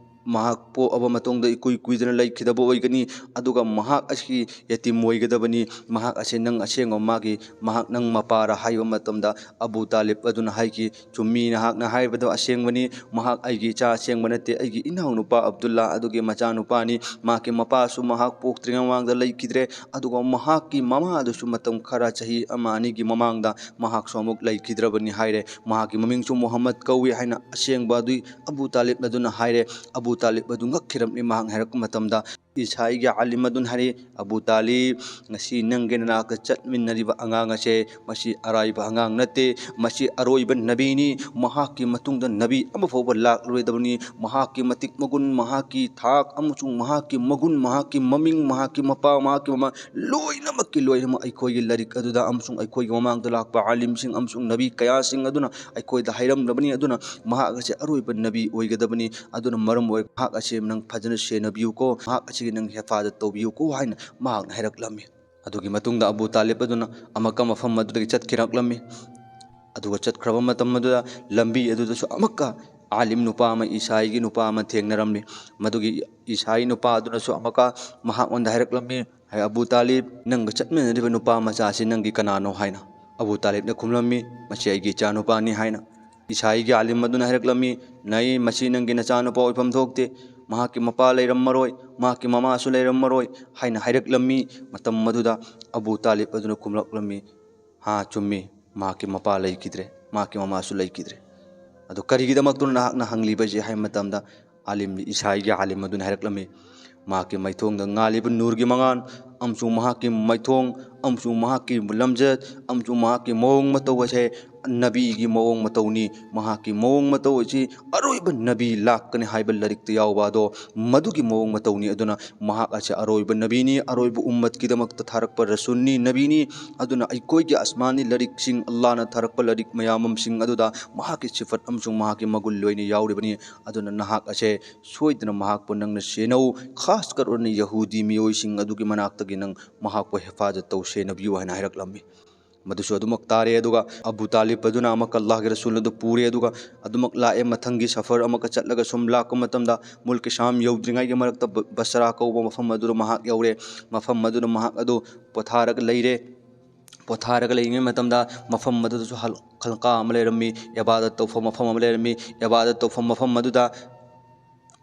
ꯃꯍꯥꯛ ꯄꯣꯛꯑꯕ ꯃꯇꯨꯡꯗ ꯏꯀꯨꯏ ꯀꯨꯏꯗꯅ ꯂꯩꯈꯤꯗꯕ ꯑꯣꯏꯒꯅꯤ꯫ ꯑꯗꯨꯒ ꯃꯍꯥꯛ ꯑꯁꯤ ꯌꯦꯇꯤꯝ ꯑꯣꯏꯒꯗꯕꯅꯤ꯫ ꯃꯍꯥꯛ ꯑꯁꯦ ꯅꯪ ꯑꯁꯦꯡꯕ ꯃꯥꯒꯤ, ꯃꯍꯥꯛ ꯅꯪ ꯃꯄꯥꯔ?" ꯍꯥꯏꯕ ꯃꯇꯝꯗ ꯑꯕꯨ ꯇꯥꯂꯤꯕ ꯑꯗꯨꯅ ꯍꯥꯏꯈꯤ, "ꯆꯨꯝꯃꯤ, ꯅꯍꯥꯛꯅ ꯍꯥꯏꯕꯗꯨ ꯑꯁꯦꯡꯕꯅꯤ꯫ ꯃꯍꯥꯛ ꯑꯩꯒꯤ ꯏꯆꯥ ꯑꯁꯦꯡꯕ ꯅꯠꯇꯦ, ꯑꯩꯒꯤ ꯏꯅꯥꯎꯅꯨꯄꯥ ꯑꯕꯗꯨꯜꯂꯥ ꯑꯗꯨꯒꯤ ꯃꯆꯥꯅꯨꯄꯥꯅꯤ꯫ ꯃꯍꯥꯛꯀꯤ ꯃꯄꯥꯁꯨ ꯃꯍꯥꯛ ꯄꯣꯛꯇ꯭ꯔꯤꯉꯩ ꯃꯃꯥꯡꯗ ꯂꯩꯈꯤꯗ꯭ꯔꯦ, ꯑꯗꯨꯒ ꯃꯍꯥꯛꯀꯤ ꯃꯃꯥ ꯑꯗꯨꯁꯨ ꯃꯇꯝ ꯈꯔ, ꯆꯍꯤ ꯑꯃ ꯑꯅꯤꯒꯤ ꯃꯃꯥꯡꯗ ꯃꯍꯥꯛꯁꯨ ꯑꯃꯨꯛ ꯂꯩꯈꯤꯗ꯭ꯔꯕꯅꯤ" ꯍꯥꯏꯔꯦ꯫ "ꯃꯍꯥꯛꯀꯤ ꯃꯃꯤꯡꯁꯨ ꯃꯨꯍꯝꯃꯗ ꯀꯧꯏ" ꯍꯥꯏꯅ ꯑꯁꯦꯡꯕ ꯑꯗꯨ ꯑꯕꯨ ꯇꯥꯂꯤꯕ ꯑꯗꯨꯅ ꯍꯥꯏꯔꯦ꯫ ꯑꯕꯨ ꯇꯥꯂꯤꯕ ꯑꯗꯨ ꯉꯛꯈꯤꯔꯝꯃꯤ꯫ ꯃꯍꯥꯛꯅ ꯍꯥꯏꯔꯛꯄ ꯃꯇꯝꯗ ꯏꯁꯥꯏꯒꯤ ꯑꯥꯂꯤꯝ ꯑꯗꯨꯅ ꯍꯥꯏꯔꯛꯏ, "ꯑꯕꯨ ꯇꯥꯂꯤꯕ, ꯉꯁꯤ ꯅꯪꯒꯤ ꯅꯅꯥꯛꯇ ꯆꯠꯃꯤꯟꯅꯔꯤꯕ ꯑꯉꯥꯡ ꯑꯁꯦ, ꯃꯁꯤ ꯑꯔꯥꯏꯕ ꯑꯉꯥꯡ ꯅꯠꯇꯦ, ꯃꯁꯤ ꯑꯔꯣꯏꯕ ꯅꯕꯤꯅꯤ꯫ ꯃꯍꯥꯛꯀꯤ ꯃꯇꯨꯡꯗ ꯅꯕꯤ ꯑꯃꯐꯥꯎꯕ ꯂꯥꯛꯂꯔꯣꯏꯗꯕꯅꯤ꯫ ꯃꯍꯥꯛꯀꯤ ꯃꯇꯤꯛ ꯃꯒꯨꯟ, ꯃꯍꯥꯛꯀꯤ ꯊꯥꯛ ꯑꯃꯁꯨꯡ ꯃꯍꯥꯛꯀꯤ ꯃꯒꯨꯟ, ꯃꯍꯥꯛꯀꯤ ꯃꯃꯤꯡ, ꯃꯍꯥꯛꯀꯤ ꯃꯄꯥ, ꯃꯍꯥꯛꯀꯤ ꯃꯃꯥ, ꯂꯣꯏꯅꯃꯛꯀꯤ ꯂꯣꯏꯅꯃꯛ ꯑꯩꯈꯣꯏꯒꯤ ꯂꯥꯏꯔꯤꯛ ꯑꯗꯨꯗ ꯑꯃꯁꯨꯡ ꯑꯩꯈꯣꯏꯒꯤ ꯃꯃꯥꯡꯗ ꯂꯥꯛꯄ ꯑꯥꯂꯤꯝꯁꯤꯡ ꯑꯃꯁꯨꯡ ꯅꯕꯤ ꯀꯌꯥꯁꯤꯡ ꯑꯗꯨꯅ ꯑꯩꯈꯣꯏꯗ ꯍꯥꯏꯔꯝꯂꯕꯅꯤ꯫ ꯑꯗꯨꯅ ꯃꯍꯥꯛ ꯑꯁꯤ ꯑꯔꯣꯏꯕ ꯅꯕꯤ ꯑꯣꯏꯒꯗꯕꯅꯤ꯫ ꯑꯗꯨꯅ ꯃꯔꯝ ꯑꯣꯏꯔꯒ ꯃꯍꯥꯛ ꯑꯁꯤ ꯅꯪ ꯐꯖꯅ ꯁꯦꯟꯅꯕꯤꯌꯨꯀꯣ, ꯃꯍꯥꯛ ꯑꯁꯤꯒꯤ ꯅꯪ ꯍꯦꯐꯥꯖꯠ ꯇꯧꯕꯤꯌꯨꯀꯣ" ꯍꯥꯏꯅ ꯃꯍꯥꯛꯅ ꯍꯥꯏꯔꯛꯂꯝꯃꯤ꯫ ꯑꯗꯨꯒꯤ ꯃꯇꯨꯡꯗ ꯑꯕꯨ ꯇꯥꯂꯤꯕ ꯑꯗꯨꯅ ꯑꯃꯨꯛꯀ ꯃꯐꯝ ꯑꯗꯨꯗꯒꯤ ꯆꯠꯈꯤꯔꯛꯂꯝꯃꯤ꯫ ꯑꯗꯨꯒ ꯆꯠꯈ꯭ꯔꯕ ꯃꯇꯝ ꯑꯗꯨꯗ ꯂꯝꯕꯤ ꯑꯗꯨꯗꯁꯨ ꯑꯃꯨꯛꯀ ꯑꯥꯂꯤꯝ ꯅꯨꯄꯥ ꯑꯃ, ꯏꯁꯥꯏꯒꯤ ꯅꯨꯄꯥ ꯑꯃ ꯊꯦꯡꯅꯔꯝꯃꯤ꯫ ꯃꯗꯨꯒꯤ ꯏꯁꯥꯏ ꯅꯨꯄꯥ ꯑꯗꯨꯅꯁꯨ ꯑꯃꯨꯛꯀ ꯃꯍꯥꯛꯉꯣꯟꯗ ꯍꯥꯏꯔꯛꯂꯝꯃꯤ, "ꯍꯦ ꯑꯕꯨ ꯇꯥꯂꯤꯕ, ꯅꯪꯒ ꯆꯠꯃꯤꯟꯅꯔꯤꯕ ꯅꯨꯄꯥ ꯃꯆꯥꯁꯤ ꯅꯪꯒꯤ ꯀꯅꯥꯅꯣ?" ꯍꯥꯏꯅ꯫ ꯑꯕꯨ ꯇꯥꯂꯤꯕꯅ ꯈꯨꯝꯂꯝꯃꯤ, "ꯃꯁꯤ ꯑꯩꯒꯤ ꯏꯆꯥꯅꯨꯄꯥꯅꯤ" ꯍꯥꯏꯅ꯫ ꯏꯁꯥꯏꯒꯤ ꯑꯥꯂꯤꯝ ꯑꯗꯨꯅ ꯍꯥꯏꯔꯛꯂꯝꯃꯤ, "ꯅꯩ, ꯃꯁꯤ ꯅꯪꯒꯤ ꯅꯆꯥꯅꯨꯄꯥ ꯑꯣꯏꯐꯝ ꯊꯣꯛꯇꯦ꯫ ꯃꯍꯥꯛꯀꯤ ꯃꯄꯥ ꯂꯩꯔꯝꯃꯔꯣꯏ, ꯃꯍꯥꯛꯀꯤ ꯃꯃꯥꯁꯨ ꯂꯩꯔꯝꯃꯔꯣꯏ" ꯍꯥꯏꯅ ꯍꯥꯏꯔꯛꯂꯝꯃꯤ꯫ ꯃꯇꯝ ꯑꯗꯨꯗ ꯑꯕꯨ ꯇꯥꯂꯤꯕ ꯑꯗꯨꯅ ꯈꯨꯝꯂꯛꯂꯝꯃꯤ, "ꯍꯥ, ꯆꯨꯝꯃꯤ, ꯃꯍꯥꯛꯀꯤ ꯃꯄꯥ ꯂꯩꯈꯤꯗ꯭ꯔꯦ, ꯃꯍꯥꯛꯀꯤ ꯃꯃꯥꯁꯨ ꯂꯩꯈꯤꯗ꯭ꯔꯦ꯫ ꯑꯗꯨ ꯀꯔꯤꯒꯤꯗꯃꯛꯇꯅꯣ ꯅꯍꯥꯛꯅ ꯍꯪꯂꯤꯕꯁꯦ?" ꯍꯥꯏꯕ ꯃꯇꯝꯗ, ꯑꯥꯂꯤꯝ, ꯏꯁꯥꯏꯒꯤ ꯑꯥꯂꯤꯝ ꯑꯗꯨꯅ ꯍꯥꯏꯔꯛꯂꯝꯃꯤ, "ꯃꯍꯥꯛꯀꯤ ꯃꯥꯏꯊꯣꯡꯗ ꯉꯥꯜꯂꯤꯕ ꯅꯨꯔꯒꯤ ꯃꯉꯥꯜ, ꯑꯃꯁꯨꯡ ꯃꯍꯥꯛꯀꯤ ꯃꯥꯏꯊꯣꯡ, ꯑꯃꯁꯨꯡ ꯃꯍꯥꯛꯀꯤ ꯂꯝꯆꯠ, ꯑꯃꯁꯨꯡ ꯃꯍꯥꯛꯀꯤ ꯃꯑꯣꯡ ꯃꯇꯧ ꯑꯁꯦ ꯅꯕꯤꯒꯤ ꯃꯑꯣꯡ ꯃꯇꯧꯅꯤ꯫ ꯃꯍꯥꯛꯀꯤ ꯃꯑꯣꯡ ꯃꯇꯧ ꯑꯁꯤ ꯑꯔꯣꯏꯕ ꯅꯕꯤ ꯂꯥꯛꯀꯅꯤ ꯍꯥꯏꯕ ꯂꯥꯏꯔꯤꯛꯇ ꯌꯥꯎꯕ ꯑꯗꯣ, ꯃꯗꯨꯒꯤ ꯃꯑꯣꯡ ꯃꯇꯧꯅꯤ꯫ ꯑꯗꯨꯅ ꯃꯍꯥꯛ ꯑꯁꯤ ꯑꯔꯣꯏꯕ ꯅꯕꯤꯅꯤ, ꯑꯔꯣꯏꯕ ꯎꯝꯃꯠꯀꯤꯗꯃꯛꯇ ꯊꯥꯔꯛꯄ ꯔꯁꯨꯜꯅꯤ, ꯅꯕꯤꯅꯤ꯫ ꯑꯗꯨꯅ ꯑꯩꯈꯣꯏꯒꯤ ꯑꯁꯃꯥꯅꯤ ꯂꯥꯏꯔꯤꯛꯁꯤꯡ, ꯑꯜꯂꯥꯍꯅ ꯊꯥꯔꯛꯄ ꯂꯥꯏꯔꯤꯛ ꯃꯌꯥꯝꯁꯤꯡ ꯑꯗꯨꯗ ꯃꯍꯥꯛꯀꯤ ꯁꯤꯐꯠ ꯑꯃꯁꯨꯡ ꯃꯍꯥꯛꯀꯤ ꯃꯒꯨꯟ ꯂꯣꯏꯅ ꯌꯥꯎꯔꯤꯕꯅꯤ꯫ ꯑꯗꯨꯅ ꯅꯍꯥꯛ ꯑꯁꯦ ꯁꯣꯏꯗꯅ ꯃꯍꯥꯛꯄꯨ ꯅꯪꯅ ꯁꯦꯟꯅꯧ, ꯈꯥꯁ ꯀꯔ ꯑꯣꯏꯅ ꯌꯍꯨꯗꯤ ꯃꯤꯑꯣꯏꯁꯤꯡ ꯑꯗꯨꯒꯤ ꯃꯅꯥꯛꯇꯒꯤ ꯅꯪ ꯃꯍꯥꯛꯄꯨ ꯍꯦꯐꯥꯖꯠ ꯇꯧ, ꯁꯦꯟꯅꯕꯤꯌꯨ" ꯍꯥꯏꯅ ꯍꯥꯏꯔꯛꯂꯝꯃꯤ꯫ ꯃꯗꯨꯁꯨ ꯑꯗꯨꯃꯛ ꯇꯥꯔꯦ꯫ ꯑꯗꯨꯒ ꯑꯕꯨ ꯇꯥꯂꯤꯕ ꯑꯗꯨꯅ ꯑꯃꯨꯛꯀ ꯑꯜꯂꯥꯍꯒꯤ ꯔꯁꯨꯜ ꯑꯗꯨ ꯄꯨꯔꯦ꯫ ꯑꯗꯨꯒ ꯑꯗꯨꯃꯛ ꯂꯥꯛꯑꯦ꯫ ꯃꯊꯪꯒꯤ ꯁꯐꯔ ꯑꯃꯨꯛꯀ ꯆꯠꯂꯒ ꯁꯨꯝ ꯂꯥꯛꯄ ꯃꯇꯝꯗ, ꯃꯨꯜꯀ ꯁꯥꯝ ꯌꯧꯗ꯭ꯔꯤꯉꯩꯒꯤ ꯃꯔꯛꯇ ꯕ-, ꯕꯁꯔꯥ ꯀꯧꯕ ꯃꯐꯝ ꯑꯗꯨꯗ ꯃꯍꯥꯛ ꯌꯧꯔꯦ꯫ ꯃꯐꯝ ꯑꯗꯨꯗ ꯃꯍꯥꯛ ꯑꯗꯨ ꯄꯣꯊꯥꯔꯒ ꯂꯩꯔꯦ꯫ ꯄꯣꯊꯥꯔꯒ ꯂꯩꯔꯤꯉꯩ ꯃꯇꯝꯗ ꯃꯐꯝ ꯑꯗꯨꯗꯁꯨ ꯍꯜ-, ꯈꯜꯀꯥ ꯑꯃ ꯂꯩꯔꯝꯃꯤ, ꯏꯕꯥꯗꯠ ꯇꯧꯐꯝ ꯃꯐꯝ ꯑꯃ ꯂꯩꯔꯝꯃꯤ꯫ ꯏꯕꯥꯗꯠ ꯇꯧꯐꯝ ꯃꯐꯝ ꯑꯗꯨꯗ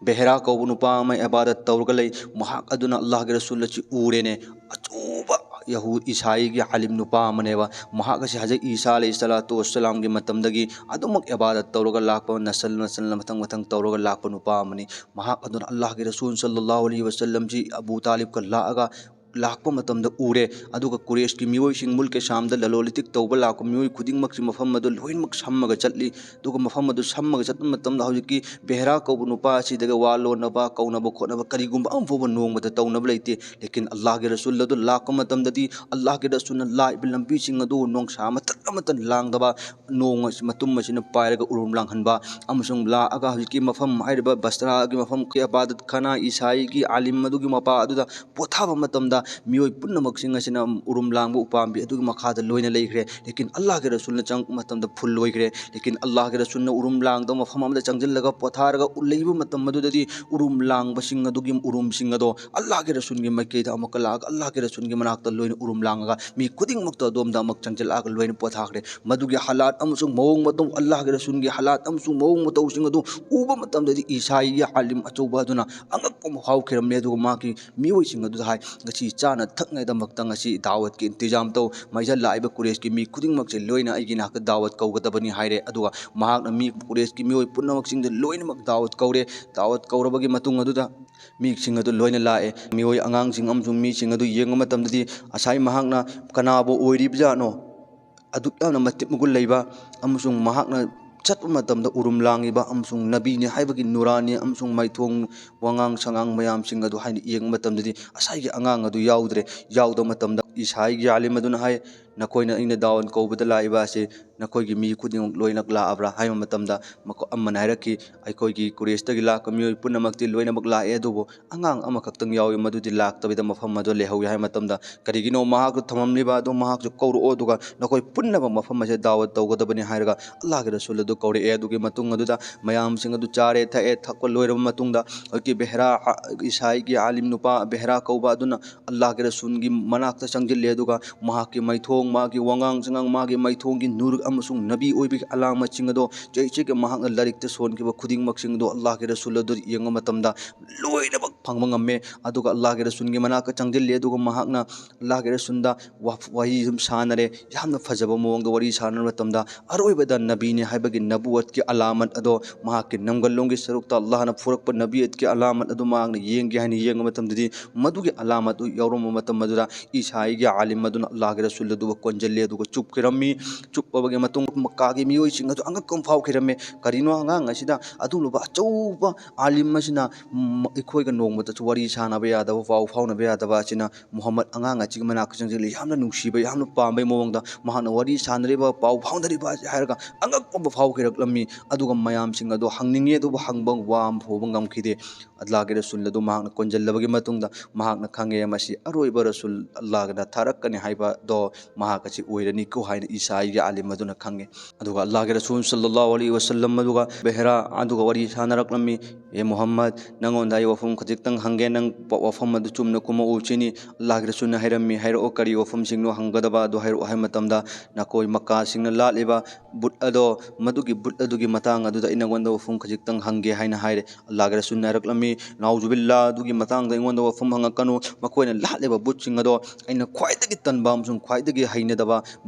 ꯕꯦꯍꯔꯥ ꯀꯧꯕ ꯅꯨꯄꯥ ꯑꯃ ꯏꯕꯥꯗꯠ ꯇꯧꯔꯒ ꯂꯩ꯫ ꯃꯍꯥꯛ ꯑꯗꯨꯅ ꯑꯜꯂꯥꯍꯒꯤ ꯔꯁꯨꯜ ꯑꯁꯤ ꯎꯔꯦꯅꯦ꯫ ꯑꯆꯧꯕ ꯌꯍꯨ-, ꯏꯁꯥꯏꯒꯤ ꯑꯥꯂꯤꯝ ꯅꯨꯄꯥ ꯑꯃꯅꯦꯕ꯫ ꯃꯍꯥꯛ ꯑꯁꯤ ꯍꯖꯔꯠ ꯏꯁꯥ ꯑꯂꯩꯍꯤ ꯁꯂꯥꯇꯨ ꯋꯁꯁꯂꯥꯝꯒꯤ ꯃꯇꯝꯗꯒꯤ ꯑꯗꯨꯃꯛ ꯏꯕꯥꯗꯠ ꯇꯧꯔꯒ ꯂꯥꯛꯄ, ꯅꯁꯜ ꯅꯁꯜꯅ ꯃꯊꯪ ꯃꯊꯪ ꯇꯧꯔꯒ ꯂꯥꯛꯄ ꯅꯨꯄꯥ ꯑꯃꯅꯤ꯫ ꯃꯍꯥꯛ ꯑꯗꯨꯅ ꯑꯜꯂꯥꯍꯒꯤ ꯔꯁꯨꯜ ꯁꯜꯂꯜꯂꯥꯍꯨ ꯑꯂꯩꯍꯤ ꯋꯁꯜꯂꯝꯁꯤ ꯑꯕꯨ ꯇꯥꯂꯤꯕꯀ ꯂꯥꯛꯑꯒ ꯂꯥꯛꯄ ꯃꯇꯝꯗ ꯎꯔꯦ꯫ ꯑꯗꯨꯒ ꯀꯨꯔꯦꯁꯀꯤ ꯃꯤꯑꯣꯏꯁꯤꯡ, ꯃꯨꯜꯀ ꯁꯥꯝꯗ ꯂꯂꯣꯟ ꯏꯇꯤꯛ ꯇꯧꯕ ꯂꯥꯛꯄ ꯃꯤꯑꯣꯏ ꯈꯨꯗꯤꯡꯃꯛꯁꯤ ꯃꯐꯝ ꯑꯗꯨ ꯂꯣꯏꯅꯃꯛ ꯁꯝꯃꯒ ꯆꯠꯂꯤ꯫ ꯑꯗꯨꯒ ꯃꯐꯝ ꯑꯗꯨ ꯁꯝꯃꯒ ꯆꯠꯄ ꯃꯇꯝꯗ ꯍꯧꯖꯤꯛꯀꯤ ꯕꯦꯍꯔꯥ ꯀꯧꯕ ꯅꯨꯄꯥ ꯑꯁꯤꯗꯒ ꯋꯥ ꯂꯣꯟꯅꯕ, ꯀꯧꯅꯕ ꯈꯣꯠꯅꯕ ꯀꯔꯤꯒꯨꯝꯕ ꯑꯃ ꯐꯥꯎꯕ ꯅꯣꯡꯃꯗ ꯇꯧꯅꯕ ꯂꯩꯇꯦ꯫ ꯂꯦꯀꯤꯟ ꯑꯜꯂꯥꯍꯒꯤ ꯔꯁꯨꯜ ꯑꯗꯨ ꯂꯥꯛꯄ ꯃꯇꯝꯗꯗꯤ ꯑꯜꯂꯥꯍꯒꯤ ꯔꯁꯨꯜꯅ ꯂꯥꯛꯏꯕ ꯂꯝꯕꯤꯁꯤꯡ ꯑꯗꯨ ꯅꯣꯡꯁꯥ ꯃꯇꯠ ꯑꯃꯠꯇ ꯂꯥꯡꯗꯕ, ꯅꯣꯡ ꯑꯁꯤ-, ꯃꯇꯨꯝ ꯑꯁꯤꯅ ꯄꯥꯏꯔꯒ ꯎꯔꯨꯝ ꯂꯥꯡꯍꯟꯕ, ꯑꯃꯁꯨꯡ ꯂꯥꯛꯑꯒ ꯍꯧꯖꯤꯛꯀꯤ ꯃꯐꯝ ꯍꯥꯏꯔꯤꯕ ꯕꯁꯔꯥꯒꯤ ꯃꯐꯝ ꯏꯕꯥꯗꯠ ꯈꯥꯅꯥ ꯏꯁꯥꯏꯒꯤ ꯑꯥꯂꯤꯝ ꯑꯗꯨꯒꯤ ꯃꯄꯥ ꯑꯗꯨꯗ ꯄꯣꯊꯥꯕ ꯃꯇꯝꯗ ꯃꯤꯑꯣꯏ ꯄꯨꯝꯅꯃꯛꯁꯤꯡ ꯑꯁꯤꯅ ꯎꯔꯨꯝ ꯂꯥꯡꯕ ꯎꯄꯥꯝꯕꯤ ꯑꯗꯨꯒꯤ ꯃꯈꯥꯗ ꯂꯣꯏꯅ ꯂꯩꯈ꯭ꯔꯦ꯫ ꯂꯦꯀꯤꯟ ꯑꯜꯂꯥꯍꯒꯤ ꯔꯁꯨꯜꯅ ꯆꯪꯉꯛꯄ ꯃꯇꯝꯗ ꯐꯨꯜ ꯂꯣꯏꯈ꯭ꯔꯦ꯫ ꯂꯦꯀꯤꯟ ꯑꯜꯂꯥꯍꯒꯤ ꯔꯁꯨꯜꯅ ꯎꯔꯨꯝ ꯂꯥꯡꯗꯕ ꯃꯐꯝ ꯑꯃꯗ ꯆꯪꯁꯤꯜꯂꯒ ꯄꯣꯊꯥꯔꯒ ꯂꯩꯕ ꯃꯇꯝ ꯑꯗꯨꯗꯗꯤ ꯎꯔꯨꯝ ꯂꯥꯡꯕꯁꯤꯡ ꯑꯗꯨꯒꯤ ꯎꯔꯨꯝꯁꯤꯡ ꯑꯗꯣ ꯑꯜꯂꯥꯍꯒꯤ ꯔꯁꯨꯜꯒꯤ ꯃꯥꯏꯀꯩꯗ ꯑꯃꯨꯛꯀ ꯂꯥꯛꯑꯒ ꯑꯜꯂꯥꯍꯒꯤ ꯔꯁꯨꯜꯒꯤ ꯃꯅꯥꯛꯇ ꯂꯣꯏꯅ ꯎꯔꯨꯝ ꯂꯥꯡꯉꯒ ꯃꯤ ꯈꯨꯗꯤꯡꯃꯛꯇ ꯑꯗꯣꯝꯗ ꯑꯃꯨꯛ ꯆꯪꯁꯤꯜꯂꯛꯑꯒ ꯂꯣꯏꯅ ꯄꯣꯊꯥꯈ꯭ꯔꯦ꯫ ꯃꯗꯨꯒꯤ ꯍꯥꯂꯥꯠ ꯑꯃꯁꯨꯡ ꯃꯑꯣꯡ ꯃꯇꯧ, ꯑꯜꯂꯥꯍꯒꯤ ꯔꯁꯨꯜꯒꯤ ꯍꯥꯂꯥꯠ ꯑꯃꯁꯨꯡ ꯃꯑꯣꯡ ꯃꯇꯧꯁꯤꯡ ꯑꯗꯨ ꯎꯕ ꯃꯇꯝꯗꯗꯤ ꯏꯁꯥꯏꯒꯤ ꯑꯥꯂꯤꯝ ꯑꯆꯧꯕ ꯑꯗꯨꯅ ꯑꯉꯛꯄ ꯑꯃ ꯐꯥꯎꯈꯤꯔꯝꯃꯦ꯫ ꯑꯗꯨꯒ ꯃꯍꯥꯛꯀꯤ ꯃꯤꯑꯣꯏꯁꯤꯡ ꯑꯗꯨꯗ ꯍꯥꯏ, "ꯉꯁꯤ ꯆꯥꯅ ꯊꯛꯅꯉꯥꯏꯗꯃꯛꯇ ꯉꯁꯤ ꯗꯥꯋꯠꯀꯤ ꯏꯟꯇꯤꯖꯥꯝ ꯇꯧ꯫ ꯃꯁꯤꯗ ꯂꯥꯛꯏꯕ ꯀꯨꯔꯦꯁꯀꯤ ꯃꯤ ꯈꯨꯗꯤꯡꯃꯛꯁꯦ ꯂꯣꯏꯅ ꯑꯩꯒꯤ ꯅꯥꯛꯇ ꯗꯥꯋꯠ ꯀꯧꯒꯗꯕꯅꯤ" ꯍꯥꯏꯔꯦ꯫ ꯑꯗꯨꯒ ꯃꯍꯥꯛꯅ ꯃꯤ ꯀꯨꯔꯦꯁꯀꯤ ꯃꯤꯑꯣꯏ ꯄꯨꯝꯅꯃꯛꯁꯤꯡꯗ ꯂꯣꯏꯅꯃꯛ ꯗꯥꯋꯠ ꯀꯧꯔꯦ꯫ ꯗꯥꯋꯠ ꯀꯧꯔꯕꯒꯤ ꯃꯇꯨꯡ ꯑꯗꯨꯗ ꯃꯤꯁꯤꯡ ꯑꯗꯨ ꯂꯣꯏꯅ ꯂꯥꯛꯑꯦ꯫ ꯃꯤꯑꯣꯏ ꯑꯉꯥꯡꯁꯤꯡ ꯑꯃꯁꯨꯡ ꯃꯤꯁꯤꯡ ꯑꯗꯨ ꯌꯦꯡꯕ ꯃꯇꯝꯗꯗꯤ ꯉꯁꯥꯏ ꯃꯍꯥꯛꯅ ꯀꯅꯥꯕꯨ ꯑꯣꯏꯔꯤꯕꯖꯥꯠꯅꯣ? ꯑꯗꯨꯛ ꯌꯥꯝꯅ ꯃꯇꯤꯛ ꯃꯒꯨꯟ ꯂꯩꯕ ꯑꯃꯁꯨꯡ ꯃꯍꯥꯛꯅ ꯆꯠꯄ ꯃꯇꯝꯗ ꯎꯔꯨꯝ ꯂꯥꯡꯉꯤꯕ ꯑꯃꯁꯨꯡ ꯅꯕꯤꯅꯤ ꯍꯥꯏꯕꯒꯤ ꯅꯨꯔꯥꯅꯤ ꯑꯃꯁꯨꯡ ꯃꯥꯏꯊꯣꯡ, ꯋꯥꯉꯥꯡ ꯁꯉꯥꯡ ꯃꯌꯥꯝꯁꯤꯡ ꯑꯗꯨ ꯍꯥꯏꯅ ꯌꯦꯡꯕ ꯃꯇꯝꯗꯗꯤ ꯉꯁꯥꯏꯒꯤ ꯑꯉꯥꯡ ꯑꯗꯨ ꯌꯥꯎꯗ꯭ꯔꯦ꯫ ꯌꯥꯎꯗꯕ ꯃꯇꯝꯗ ꯏꯁꯥꯏꯒꯤ ꯑꯥꯂꯤꯝ ꯑꯗꯨꯅ ꯍꯥꯏ, "ꯅꯈꯣꯏꯅ ꯑꯩꯅ ꯗꯥꯋꯟ ꯀꯧꯕꯗ ꯂꯥꯛꯏꯕ ꯑꯁꯤ ꯅꯈꯣꯏꯒꯤ ꯃꯤ ꯈꯨꯗꯤꯡꯃꯛ ꯂꯣꯏꯅ ꯂꯥꯛꯑꯕ꯭ꯔꯥ?" ꯍꯥꯏꯕ ꯃꯇꯝꯗ ꯃꯈꯣ-, ꯑꯃꯅ ꯍꯥꯏꯔꯛꯈꯤ, "ꯑꯩꯈꯣꯏꯒꯤ ꯀꯨꯔꯦꯁꯇꯒꯤ ꯂꯥꯛꯄ ꯃꯤꯑꯣꯏ ꯄꯨꯝꯅꯃꯛꯇꯤ ꯂꯣꯏꯅꯃꯛ ꯂꯥꯛꯑꯦ, ꯑꯗꯨꯕꯨ ꯑꯉꯥꯡ ꯑꯃꯈꯛꯇꯪ ꯌꯥꯎꯏ, ꯃꯗꯨꯗꯤ ꯂꯥꯛꯇꯕꯤꯗ ꯃꯐꯝ ꯑꯗꯨ ꯂꯩꯍꯧꯏ" ꯍꯥꯏꯕ ꯃꯇꯝꯗ, "ꯀꯔꯤꯒꯤꯅꯣ ꯃꯍꯥꯛꯇꯨ ꯊꯝꯃꯝꯂꯤꯕ ꯑꯗꯨ? ꯃꯍꯥꯛꯁꯨ ꯀꯧꯔꯛꯑꯣ, ꯑꯗꯨꯒ ꯅꯈꯣꯏ ꯄꯨꯟꯅꯃꯛ ꯃꯐꯝ ꯑꯁꯤꯗ ꯗꯥꯋꯠ ꯇꯧꯒꯗꯕꯅꯤ" ꯍꯥꯏꯔꯒ ꯑꯜꯂꯥꯍꯒꯤ ꯔꯁꯨꯜ ꯑꯗꯨ ꯀꯧꯔꯛꯑꯦ꯫ ꯑꯗꯨꯒꯤ ꯃꯇꯨꯡ ꯑꯗꯨꯗ ꯃꯌꯥꯝꯁꯤꯡ ꯑꯗꯨ ꯆꯥꯔꯦ, ꯊꯛꯑꯦ, ꯊꯛꯄ ꯂꯣꯏꯔꯕ ꯃꯇꯨꯡꯗ ꯍꯧꯖꯤꯛꯀꯤ ꯕꯦꯍꯔꯥ, ꯏꯁꯥꯏꯒꯤ ꯑꯥꯂꯤꯝ ꯅꯨꯄꯥ ꯕꯦꯍꯔꯥ ꯀꯧꯕ ꯑꯗꯨꯅ ꯑꯜꯂꯥꯍꯒꯤ ꯔꯁꯨꯜꯒꯤ ꯃꯅꯥꯛꯇ ꯆꯪꯁꯤꯜꯂꯦ꯫ ꯑꯗꯨꯒ ꯃꯍꯥꯛꯀꯤ ꯃꯥꯏꯊꯣꯡ, ꯃꯥꯒꯤ ꯋꯥꯉꯥꯡ ꯁꯉꯥꯡ, ꯃꯥꯒꯤ ꯃꯥꯏꯊꯣꯡꯒꯤ ꯅꯨꯔ ꯑꯃꯁꯨꯡ ꯅꯕꯤ ꯑꯣꯏꯕꯒꯤ ꯑꯂꯥꯃꯠꯁꯤꯡ ꯑꯗꯣ, ꯆꯩꯆꯦꯛꯀꯤ ꯃꯍꯥꯛꯅ ꯂꯥꯏꯔꯤꯛꯇ ꯁꯣꯟꯈꯤꯕ ꯈꯨꯗꯤꯡꯃꯛꯁꯤꯡ ꯑꯗꯣ ꯑꯜꯂꯥꯍꯒꯤ ꯔꯁꯨꯜ ꯑꯗꯨ ꯌꯦꯡꯕ ꯃꯇꯝꯗ ꯂꯣꯏꯅꯃꯛ ꯐꯪꯕ ꯉꯝꯃꯦ꯫ ꯑꯗꯨꯒ ꯑꯜꯂꯥꯍꯒꯤ ꯔꯁꯨꯜꯒꯤ ꯃꯅꯥꯛꯇ ꯆꯪꯁꯤꯜꯂꯦ꯫ ꯑꯗꯨꯒ ꯃꯍꯥꯛꯅ ꯑꯜꯂꯥꯍꯒꯤ ꯔꯁꯨꯜꯗ ꯋꯥ-, ꯋꯥꯔꯤ ꯑꯗꯨꯝ ꯁꯥꯟꯅꯔꯦ꯫ ꯌꯥꯝꯅ ꯐꯖꯕ ꯃꯑꯣꯡꯗ ꯋꯥꯔꯤ ꯁꯥꯟꯅꯕ ꯃꯇꯝꯗ ꯑꯔꯣꯏꯕꯗ ꯅꯕꯤꯅꯤ ꯍꯥꯏꯕꯒꯤ ꯅꯕꯨꯋꯠꯀꯤ ꯑꯂꯥꯃꯠ ꯑꯗꯣ, ꯃꯍꯥꯛꯀꯤ ꯅꯝꯒꯜꯂꯣꯟꯒꯤ ꯁꯔꯨꯛꯇ ꯑꯜꯂꯥꯍꯅ ꯄꯨꯔꯛꯄ ꯅꯕꯤꯌꯠꯀꯤ ꯑꯂꯥꯃꯠ ꯑꯗꯨ ꯃꯍꯥꯛꯅ ꯌꯦꯡꯒꯦ ꯍꯥꯏꯅ ꯌꯦꯡꯕ ꯃꯇꯝꯗꯗꯤ, ꯃꯗꯨꯒꯤ ꯑꯂꯥꯃꯠ ꯑꯗꯨ ꯌꯥꯎꯔꯝꯕ ꯃꯇꯝ ꯑꯗꯨꯗ ꯏꯁꯥꯏ ꯑꯥꯂꯤꯝ ꯑꯗꯨꯅ ꯑꯜꯂꯥꯍꯒꯤ ꯔꯁꯨꯜ ꯑꯗꯨꯕꯨ ꯀꯣꯟꯖꯜꯂꯦ, ꯑꯗꯨꯒ ꯆꯨꯞꯈꯤꯔꯝꯃꯤ꯫ ꯆꯨꯞꯄꯕꯒꯤ ꯃꯇꯨꯡ ꯃꯛꯀꯥꯒꯤ ꯃꯤꯑꯣꯏꯁꯤꯡ ꯑꯗꯨ ꯑꯉꯛꯄ ꯑꯃ ꯐꯥꯎꯈꯤꯔꯝꯃꯤ꯫ ꯀꯔꯤꯅꯣ ꯑꯉꯥꯡ ꯑꯁꯤꯗ ꯑꯗꯨꯒꯨꯝꯂꯕ ꯑꯆꯧꯕ ꯑꯥꯂꯤꯝ ꯑꯁꯤꯅ, ꯎꯝ, ꯑꯩꯈꯣꯏꯒ ꯅꯣꯡꯃꯇꯁꯨ ꯋꯥꯔꯤ ꯁꯥꯟꯅꯕ ꯌꯥꯗꯕ, ꯄꯥꯎ ꯐꯥꯎꯅꯕ ꯌꯥꯗꯕ ꯑꯁꯤꯅ ꯃꯨꯍꯝꯃꯗ ꯑꯉꯥꯡ ꯑꯁꯤꯒꯤ ꯃꯅꯥꯛꯇ ꯆꯪꯁꯤꯜꯂꯤ, ꯌꯥꯝꯅ ꯅꯨꯡꯁꯤꯕ, ꯌꯥꯝꯅ ꯄꯥꯝꯕꯒꯤ ꯃꯑꯣꯡꯗ ꯃꯍꯥꯛꯅ ꯋꯥꯔꯤ ꯁꯥꯟꯅꯔꯤꯕ, ꯄꯥꯎ ꯐꯥꯎꯅꯔꯤꯕ ꯑꯁꯤ ꯍꯥꯏꯔꯒ ꯑꯉꯛꯄ ꯑꯃ ꯐꯥꯎꯈꯤꯔꯛꯂꯝꯃꯤ꯫ ꯑꯗꯨꯒ ꯃꯌꯥꯝꯁꯤꯡ ꯑꯗꯨ ꯍꯪꯅꯤꯡꯉꯤ, ꯑꯗꯨꯕꯨ ꯍꯪꯕ ꯋꯥ ꯑꯃ ꯐꯥꯎꯕ ꯉꯝꯈꯤꯗꯦ꯫ ꯑꯜꯂꯥꯍꯒꯤ ꯔꯁꯨꯜ ꯑꯗꯨ ꯃꯍꯥꯛꯅ ꯀꯣꯟꯖꯜꯂꯕꯒꯤ ꯃꯇꯨꯡꯗ ꯃꯍꯥꯛꯅ ꯈꯪꯉꯦ, ꯃꯁꯤ ꯑꯔꯣꯏꯕ ꯔꯁꯨꯜ, ꯑꯜꯂꯥꯍꯅ ꯊꯥꯔꯛꯀꯅꯤ ꯍꯥꯏꯕꯗꯣ ꯃꯍꯥꯛ ꯑꯁꯤ ꯑꯣꯏꯔꯅꯤꯀꯣ ꯍꯥꯏꯅ ꯏꯁꯥꯏꯒꯤ ꯑꯥꯂꯤꯝ ꯑꯗꯨꯅ ꯈꯪꯉꯦ꯫ ꯑꯗꯨꯒ ꯑꯜꯂꯥꯍꯒꯤ ꯔꯁꯨꯜ ꯁꯜꯂꯜꯂꯥꯍꯨ ꯑꯂꯩꯍꯤ ꯋꯁꯜꯂꯝ ꯑꯗꯨꯒ ꯕꯦꯍꯔꯥ ꯑꯗꯨꯒ ꯋꯥꯔꯤ ꯁꯥꯟꯅꯔꯛꯂꯝꯃꯤ꯫ "ꯑꯦ ꯃꯨꯍꯝꯃꯗ, ꯅꯪꯉꯣꯟꯗ ꯑꯩ ꯋꯥꯐꯝ ꯈꯖꯤꯛꯇꯪ ꯍꯪꯒꯦ, ꯅꯪ ꯄ-, ꯋꯥꯐꯝ ꯑꯗꯨ ꯆꯨꯝꯅ ꯈꯨꯝꯃꯛꯎ" ꯁꯤꯅꯤ꯫ ꯑꯜꯂꯥꯍꯒꯤ ꯔꯁꯨꯜꯅ ꯍꯥꯏꯔꯝꯃꯤ, "ꯍꯥꯏꯔꯛꯑꯣ, ꯀꯔꯤ ꯋꯥꯐꯝꯁꯤꯡꯅꯣ ꯍꯪꯒꯗꯕ ꯑꯗꯨ ꯍꯥꯏꯔꯛꯑꯣ" ꯍꯥꯏꯕ ꯃꯇꯝꯗ, "ꯅꯈꯣꯏ ꯃꯛꯀꯥꯁꯤꯡꯅ ꯂꯥꯠꯂꯤꯕ ꯕꯨꯠ ꯑꯗꯣ, ꯃꯗꯨꯒꯤ ꯕꯨꯠ ꯑꯗꯨꯒꯤ ꯃꯇꯥꯡ ꯑꯗꯨꯗ ꯑꯩ ꯅꯉꯣꯟꯗ ꯋꯥꯐꯝ ꯈꯖꯤꯛꯇꯪ ꯍꯪꯒꯦ" ꯍꯥꯏꯅ ꯍꯥꯏꯔꯦ꯫ ꯑꯜꯂꯥꯍꯒꯤ ꯔꯁꯨꯜꯅ ꯍꯥꯏꯔꯛꯂꯝꯃꯤ, "ꯅꯥꯎꯖꯨꯕꯤꯜꯂꯥ, ꯑꯗꯨꯒꯤ ꯃꯇꯥꯡꯗ ꯑꯩꯉꯣꯟꯗ ꯋꯥꯐꯝ ꯍꯪꯉꯛꯀꯅꯨ꯫ ꯃꯈꯣꯏꯅ ꯂꯥꯠꯂꯤꯕ ꯕꯨꯠꯁꯤꯡ ꯑꯗꯣ ꯑꯩꯅ ꯈ꯭ꯋꯥꯏꯗꯒꯤ ꯇꯟꯕ ꯑꯃꯁꯨꯡ ꯈ꯭ꯋꯥꯏꯗꯒꯤ ꯍꯩꯅꯗꯕ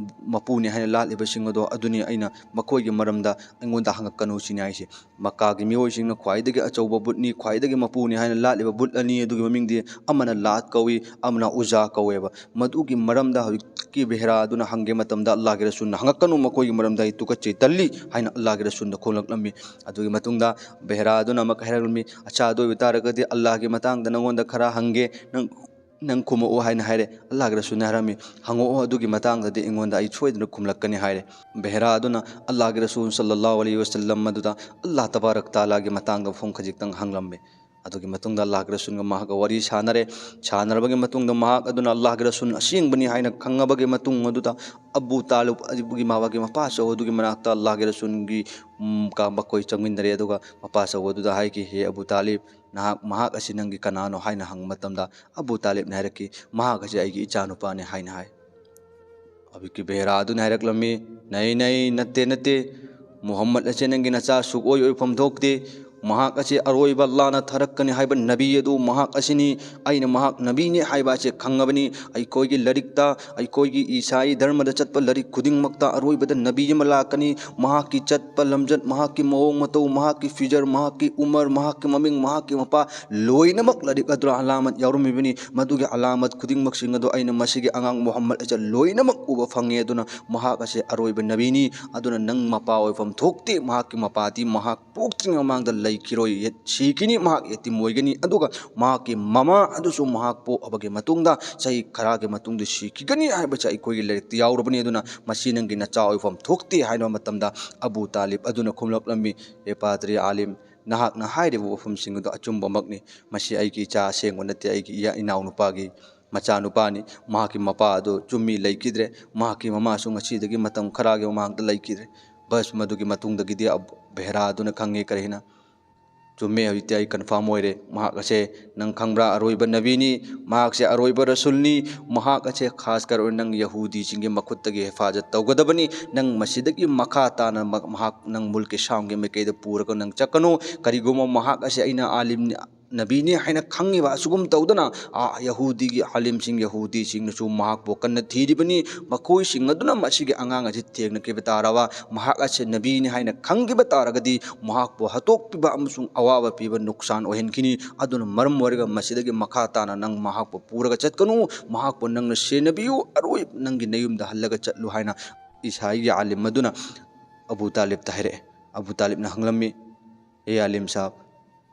ꯃꯄꯨꯅꯤ ꯍꯥꯏꯅ ꯂꯥꯠꯂꯤꯕꯁꯤꯡ ꯑꯗꯣ ꯑꯗꯨꯅꯤ, ꯑꯩꯅ ꯃꯈꯣꯏꯒꯤ ꯃꯔꯝꯗ ꯑꯩꯉꯣꯟꯗ ꯍꯪꯉꯛꯀꯅꯨ" ꯁꯤꯅꯤ ꯍꯥꯏꯁꯦ꯫ ꯃꯛꯀꯥꯒꯤ ꯃꯤꯑꯣꯏꯁꯤꯡꯅ ꯈ꯭ꯋꯥꯏꯗꯒꯤ ꯑꯆꯧꯕ ꯕꯨꯠꯅꯤ, ꯈ꯭ꯋꯥꯏꯗꯒꯤ ꯃꯄꯨꯅꯤ ꯍꯥꯏꯅ ꯂꯥꯠꯂꯤꯕ ꯕꯨꯠ ꯑꯅꯤ ꯑꯗꯨꯒꯤ ꯃꯃꯤꯡꯗꯤ ꯑꯃꯅ ꯂꯥꯠ ꯀꯧꯏ, ꯑꯃꯅ ꯎꯖꯥ ꯀꯧꯋꯦꯕ꯫ ꯃꯗꯨꯒꯤ ꯃꯔꯝꯗ ꯍꯧꯖꯤꯛꯀꯤ ꯕꯦꯍꯔꯥ ꯑꯗꯨꯅ ꯍꯪꯒꯦ ꯃꯇꯝꯗ ꯑꯜꯂꯥꯍꯒꯤ ꯔꯁꯨꯜꯅ, "ꯍꯪꯉꯛꯀꯅꯨ, ꯃꯈꯣꯏꯒꯤ ꯃꯔꯝꯗ ꯑꯩ ꯇꯨꯀꯠꯆꯩ, ꯇꯜꯂꯤ" ꯍꯥꯏꯅ ꯑꯜꯂꯥꯍꯒꯤ ꯔꯁꯨꯜꯅ ꯈꯨꯝꯂꯛꯂꯝꯃꯤ꯫ ꯑꯗꯨꯒꯤ ꯃꯇꯨꯡꯗ ꯕꯦꯍꯔꯥ ꯑꯗꯨꯅ ꯑꯃꯨꯛ ꯍꯥꯏꯔꯛꯂꯝꯃꯤ, "ꯑꯠꯆꯥ, ꯑꯗꯨ ꯑꯣꯏꯕ ꯇꯥꯔꯒꯗꯤ ꯑꯜꯂꯥꯍꯒꯤ ꯃꯇꯥꯡꯗ ꯅꯉꯣꯟꯗ ꯈꯔ ꯍꯪꯒꯦ, ꯅꯪ, ꯅꯪ ꯈꯨꯝꯃꯛꯎ" ꯍꯥꯏꯅ ꯍꯥꯏꯔꯦ꯫ ꯑꯜꯂꯥꯍꯒꯤ ꯔꯁꯨꯜꯅ ꯍꯥꯏꯔꯝꯃꯤ, "ꯍꯪꯉꯛꯑꯣ, ꯑꯗꯨꯒꯤ ꯃꯇꯥꯡꯗꯗꯤ ꯑꯩꯉꯣꯟꯗ ꯑꯩ ꯁꯣꯏꯗꯅ ꯈꯨꯝꯂꯛꯀꯅꯤ" ꯍꯥꯏꯔꯦ꯫ ꯕꯦꯍꯔꯥ ꯑꯗꯨꯅ ꯑꯜꯂꯥꯍꯒꯤ ꯔꯁꯨꯜ ꯁꯜꯂꯜꯂꯥꯍꯨ ꯑꯂꯩꯍꯤ ꯋꯁꯜꯂꯝ ꯑꯗꯨꯗ ꯑꯜꯂꯥꯍ ꯇꯕꯥꯔꯛ ꯇꯥꯂꯥꯒꯤ ꯃꯇꯥꯡꯗ ꯋꯥꯐꯝ ꯈꯖꯤꯛꯇꯪ ꯍꯪꯂꯝꯃꯤ꯫ ꯑꯗꯨꯒꯤ ꯃꯇꯨꯡꯗ ꯑꯜꯂꯥꯍꯒꯤ ꯔꯁꯨꯜꯒ ꯃꯍꯥꯛꯀ ꯋꯥꯔꯤ ꯁꯥꯟꯅꯔꯦ꯫ ꯁꯥꯟꯅꯔꯕꯒꯤ ꯃꯇꯨꯡꯗ ꯃꯍꯥꯛ ꯑꯗꯨꯅ ꯑꯜꯂꯥꯍꯒꯤ ꯔꯁꯨꯜ ꯑꯁꯦꯡꯕꯅꯤ ꯍꯥꯏꯅ ꯈꯪꯉꯕꯒꯤ ꯃꯇꯨꯡ ꯑꯗꯨꯗ ꯑꯕꯨ ꯇꯥꯂꯤꯕ ꯑꯗꯨꯒꯤ ꯃꯥꯒꯤ ꯃꯄꯥ ꯆꯥꯎ ꯑꯗꯨꯒꯤ ꯃꯅꯥꯛꯇ ꯑꯜꯂꯥꯍꯒꯤ ꯔꯁꯨꯜꯒꯤ, ꯎꯝ, ꯀ-, ꯃꯈꯣꯏ ꯆꯪꯃꯤꯟꯅꯔꯦ꯫ ꯑꯗꯨꯒ ꯃꯄꯥ ꯆꯥꯎ ꯑꯗꯨꯗ ꯍꯥꯏꯈꯤ, "ꯍꯦ ꯑꯕꯨ ꯇꯥꯂꯤꯕ, ꯅꯍꯥꯛ, ꯃꯍꯥꯛ ꯑꯁꯤ ꯅꯪꯒꯤ ꯀꯅꯥꯅꯣ?" ꯍꯥꯏꯅ ꯍꯪꯕ ꯃꯇꯝꯗ ꯑꯕꯨ ꯇꯥꯂꯤꯕꯅ ꯍꯥꯏꯔꯛꯈꯤ, "ꯃꯍꯥꯛ ꯑꯁꯤ ꯑꯩꯒꯤ ꯏꯆꯥꯅꯨꯄꯥꯅꯤ" ꯍꯥꯏꯅ ꯍꯥꯏ꯫ ꯍꯧꯖꯤꯛꯀꯤ ꯕꯦꯍꯔꯥ ꯑꯗꯨꯅ ꯍꯥꯏꯔꯛꯂꯝꯃꯤ, "ꯅꯩ, ꯅꯩ, ꯅꯠꯇꯦ, ꯅꯠꯇꯦ, ꯃꯨꯍꯝꯃꯗ ꯑꯁꯤ ꯅꯪꯒꯤ ꯅꯆꯥ ꯁꯨꯛꯑꯣꯏ ꯑꯣꯏꯐꯝ ꯊꯣꯛꯇꯦ꯫ ꯃꯍꯥꯛ ꯑꯁꯤ ꯑꯔꯣꯏꯕ ꯑꯜꯂꯥꯅ ꯊꯥꯔꯛꯀꯅꯤ ꯍꯥꯏꯕ ꯅꯕꯤ ꯑꯗꯨ ꯃꯍꯥꯛ ꯑꯁꯤꯅꯤ꯫ ꯑꯩꯅ ꯃꯍꯥꯛ ꯅꯕꯤꯅꯤ ꯍꯥꯏꯕ ꯑꯁꯤ ꯈꯪꯉꯕꯅꯤ꯫ ꯑꯩꯈꯣꯏꯒꯤ ꯂꯥꯏꯔꯤꯛꯇ, ꯑꯩꯈꯣꯏꯒꯤ ꯏꯁꯥꯏ ꯙꯔꯃꯗ ꯆꯠꯄ ꯂꯥꯏꯔꯤꯛ ꯈꯨꯗꯤꯡꯃꯛꯇ ꯑꯔꯣꯏꯕꯗ ꯅꯕꯤ ꯑꯃ ꯂꯥꯛꯀꯅꯤ꯫ ꯃꯍꯥꯛꯀꯤ ꯆꯠꯄ ꯂꯝꯆꯠ, ꯃꯍꯥꯛꯀꯤ ꯃꯑꯣꯡ ꯃꯇꯧ, ꯃꯍꯥꯛꯀꯤ ꯐꯤꯖꯔ, ꯃꯍꯥꯛꯀꯤ ꯎꯃꯔ, ꯃꯍꯥꯛꯀꯤ ꯃꯃꯤꯡ, ꯃꯍꯥꯛꯀꯤ ꯃꯄꯥ, ꯂꯣꯏꯅꯃꯛ ꯂꯥꯏꯔꯤꯛ ꯑꯗꯨꯗ ꯑꯂꯥꯃꯠ ꯌꯥꯎꯔꯝꯃꯤꯕꯅꯤ꯫ ꯃꯗꯨꯒꯤ ꯑꯂꯥꯃꯠ ꯈꯨꯗꯤꯡꯃꯛꯁꯤꯡ ꯑꯗꯨ ꯑꯩꯅ ꯃꯁꯤꯒꯤ ꯑꯉꯥꯡ ꯃꯨꯍꯝꯃꯗ ꯑꯁꯤ ꯂꯣꯏꯅꯃꯛ ꯎꯕ ꯐꯪꯉꯦ꯫ ꯑꯗꯨꯅ ꯃꯍꯥꯛ ꯑꯁꯤ ꯑꯔꯣꯏꯕ ꯅꯕꯤꯅꯤ꯫ ꯑꯗꯨꯅ ꯅꯪ ꯃꯄꯥ ꯑꯣꯏꯐꯝ ꯊꯣꯛꯇꯦ꯫ ꯃꯍꯥꯛꯀꯤ ꯃꯄꯥꯗꯤ ꯃꯍꯥꯛ ꯄꯣꯛꯇ꯭ꯔꯤꯉꯩ ꯃꯃꯥꯡꯗ ꯂꯩꯈꯤꯔꯣꯏ, ꯌꯦꯠ-, ꯁꯤꯈꯤꯅꯤ, ꯃꯍꯥꯛ ꯌꯦꯇꯤꯝ ꯑꯣꯏꯒꯅꯤ꯫ ꯑꯗꯨꯒ ꯃꯍꯥꯛꯀꯤ ꯃꯃꯥ ꯑꯗꯨꯁꯨ ꯃꯍꯥꯛ ꯄꯣꯛꯑꯕꯒꯤ ꯃꯇꯨꯡꯗ ꯆꯍꯤ ꯈꯔꯒꯤ ꯃꯇꯨꯡꯗ ꯁꯤꯈꯤꯒꯅꯤ ꯍꯥꯏꯕꯁꯦ ꯑꯩꯈꯣꯏꯒꯤ ꯂꯥꯏꯔꯤꯛꯇ ꯌꯥꯎꯔꯕꯅꯤ꯫ ꯑꯗꯨꯅ ꯃꯁꯤ ꯅꯪꯒꯤ ꯅꯆꯥ ꯑꯣꯏꯐꯝ ꯊꯣꯛꯇꯦ ꯍꯥꯏꯕ ꯃꯇꯝꯗ ꯑꯕꯨ ꯇꯥꯂꯤꯕ ꯑꯗꯨꯅ ꯈꯨꯝꯂꯛꯂꯝꯃꯤ, "ꯍꯦ ꯄꯥꯗ꯭ꯔꯤ ꯑꯥꯂꯤꯝ, ꯅꯍꯥꯛꯅ ꯍꯥꯏꯔꯤꯕ ꯋꯥꯐꯝꯁꯤꯡ ꯑꯗꯨ ꯑꯆꯨꯝꯕꯃꯛꯅꯤ꯫ ꯃꯁꯤ ꯑꯩꯒꯤ ꯏꯆꯥ ꯑꯁꯦꯡꯕ ꯅꯠꯇꯦ, ꯑꯩꯒꯤ ꯏꯌꯥ-, ꯏꯅꯥꯎꯅꯨꯄꯥꯒꯤ ꯃꯆꯥꯅꯨꯄꯥꯅꯤ꯫ ꯃꯍꯥꯛꯀꯤ ꯃꯄꯥ ꯑꯗꯨ ꯆꯨꯝꯃꯤ, ꯂꯩꯈꯤꯗ꯭ꯔꯦ꯫ ꯃꯍꯥꯛꯀꯤ ꯃꯃꯥꯁꯨ ꯉꯁꯤꯗꯒꯤ ꯃꯇꯝ ꯈꯔꯒꯤ ꯃꯃꯥꯡꯗ ꯂꯩꯈꯤꯗ꯭ꯔꯦ"꯫ ꯕꯁ ꯃꯗꯨꯒꯤ ꯃꯇꯨꯡꯗꯒꯤꯗꯤ ꯑꯕ-, ꯕꯦꯍꯔꯥ ꯑꯗꯨꯅ ꯈꯪꯉꯦ ꯀꯔꯤꯅ꯫ "ꯆꯨꯝꯃꯦ, ꯍꯧꯖꯤꯛꯇꯤ ꯑꯩ confirm ꯑꯣꯏꯔꯦ꯫ ꯃꯍꯥꯛ ꯑꯁꯦ ꯅꯪ ꯈꯪꯕ꯭ꯔꯥ? ꯑꯔꯣꯏꯕ ꯅꯕꯤꯅꯤ꯫ ꯃꯍꯥꯛꯁꯦ ꯑꯔꯣꯏꯕ ꯔꯁꯨꯜꯅꯤ꯫ ꯃꯍꯥꯛ ꯑꯁꯦ ꯈꯥꯁ ꯀꯔ ꯑꯣꯏꯅ ꯅꯪ ꯌꯍꯨꯗꯤꯁꯤꯡꯒꯤ ꯃꯈꯨꯠꯇꯒꯤ ꯍꯤꯐꯥꯖꯠ ꯇꯧꯒꯗꯕꯅꯤ꯫ ꯅꯪ ꯃꯁꯤꯗꯒꯤ ꯃꯈꯥ ꯇꯥꯅ ꯃ-, ꯃꯍꯥꯛ ꯅꯪ ꯃꯨꯜꯀꯤ ꯁꯥꯝꯒꯤ ꯃꯥꯏꯀꯩꯗ ꯄꯨꯔꯒ ꯅꯪ ꯆꯠꯀꯅꯨ꯫ ꯀꯔꯤꯒꯨꯝꯕ ꯃꯍꯥꯛ ꯑꯁꯦ ꯑꯩꯅ ꯑꯥꯂꯤꯝꯅꯤ, ꯅꯕꯤꯅꯤ ꯍꯥꯏꯅ ꯈꯪꯉꯤꯕ ꯑꯁꯤꯒꯨꯝ ꯇꯧꯗꯅ, ꯑꯥ, ꯌꯍꯨꯗꯤꯒꯤ ꯑꯥꯂꯤꯝꯁꯤꯡ, ꯌꯍꯨꯗꯤꯁꯤꯡꯅꯁꯨ ꯃꯍꯥꯛꯄꯨ ꯀꯟꯅ ꯊꯤꯔꯤꯕꯅꯤ꯫ ꯃꯈꯣꯏꯁꯤꯡ ꯑꯗꯨꯅ ꯃꯁꯤꯒꯤ ꯑꯉꯥꯡ ꯑꯁꯤ ꯊꯦꯡꯅꯈꯤꯕ ꯇꯥꯔꯕ, ꯃꯍꯥꯛ ꯑꯁꯦ ꯅꯕꯤꯅꯤ ꯍꯥꯏꯅ ꯈꯪꯈꯤꯕ ꯇꯥꯔꯒꯗꯤ, ꯃꯍꯥꯛꯄꯨ ꯍꯥꯠꯇꯣꯛꯄꯤꯕ ꯑꯃꯁꯨꯡ ꯑꯋꯥꯕ ꯄꯤꯕ, ꯅꯨꯛꯁꯥꯟ ꯑꯣꯏꯍꯟꯈꯤꯅꯤ꯫ ꯑꯗꯨꯅ ꯃꯔꯝ ꯑꯣꯏꯔꯒ ꯃꯁꯤꯗꯒꯤ ꯃꯈꯥ ꯇꯥꯅ ꯅꯪ ꯃꯍꯥꯛꯄꯨ ꯄꯨꯔꯒ ꯆꯠꯀꯅꯨ, ꯃꯍꯥꯛꯄꯨ ꯅꯪꯅ ꯁꯦꯟꯅꯕꯤꯌꯨ, ꯑꯔꯣꯏ ꯅꯪꯒꯤ ꯅꯌꯨꯝꯗ ꯍꯜꯂꯒ ꯆꯠꯂꯨ" ꯍꯥꯏꯅ ꯏꯁꯥꯏꯒꯤ ꯑꯥꯂꯤꯝ ꯑꯗꯨꯅ ꯑꯕꯨ ꯇꯥꯂꯤꯕꯇ ꯍꯥꯏꯔꯛꯑꯦ꯫ ꯑꯕꯨ ꯇꯥꯂꯤꯕꯅ ꯍꯪꯂꯝꯃꯤ, "ꯍꯦ ꯑꯥꯂꯤꯝ ꯁꯥꯍꯕ,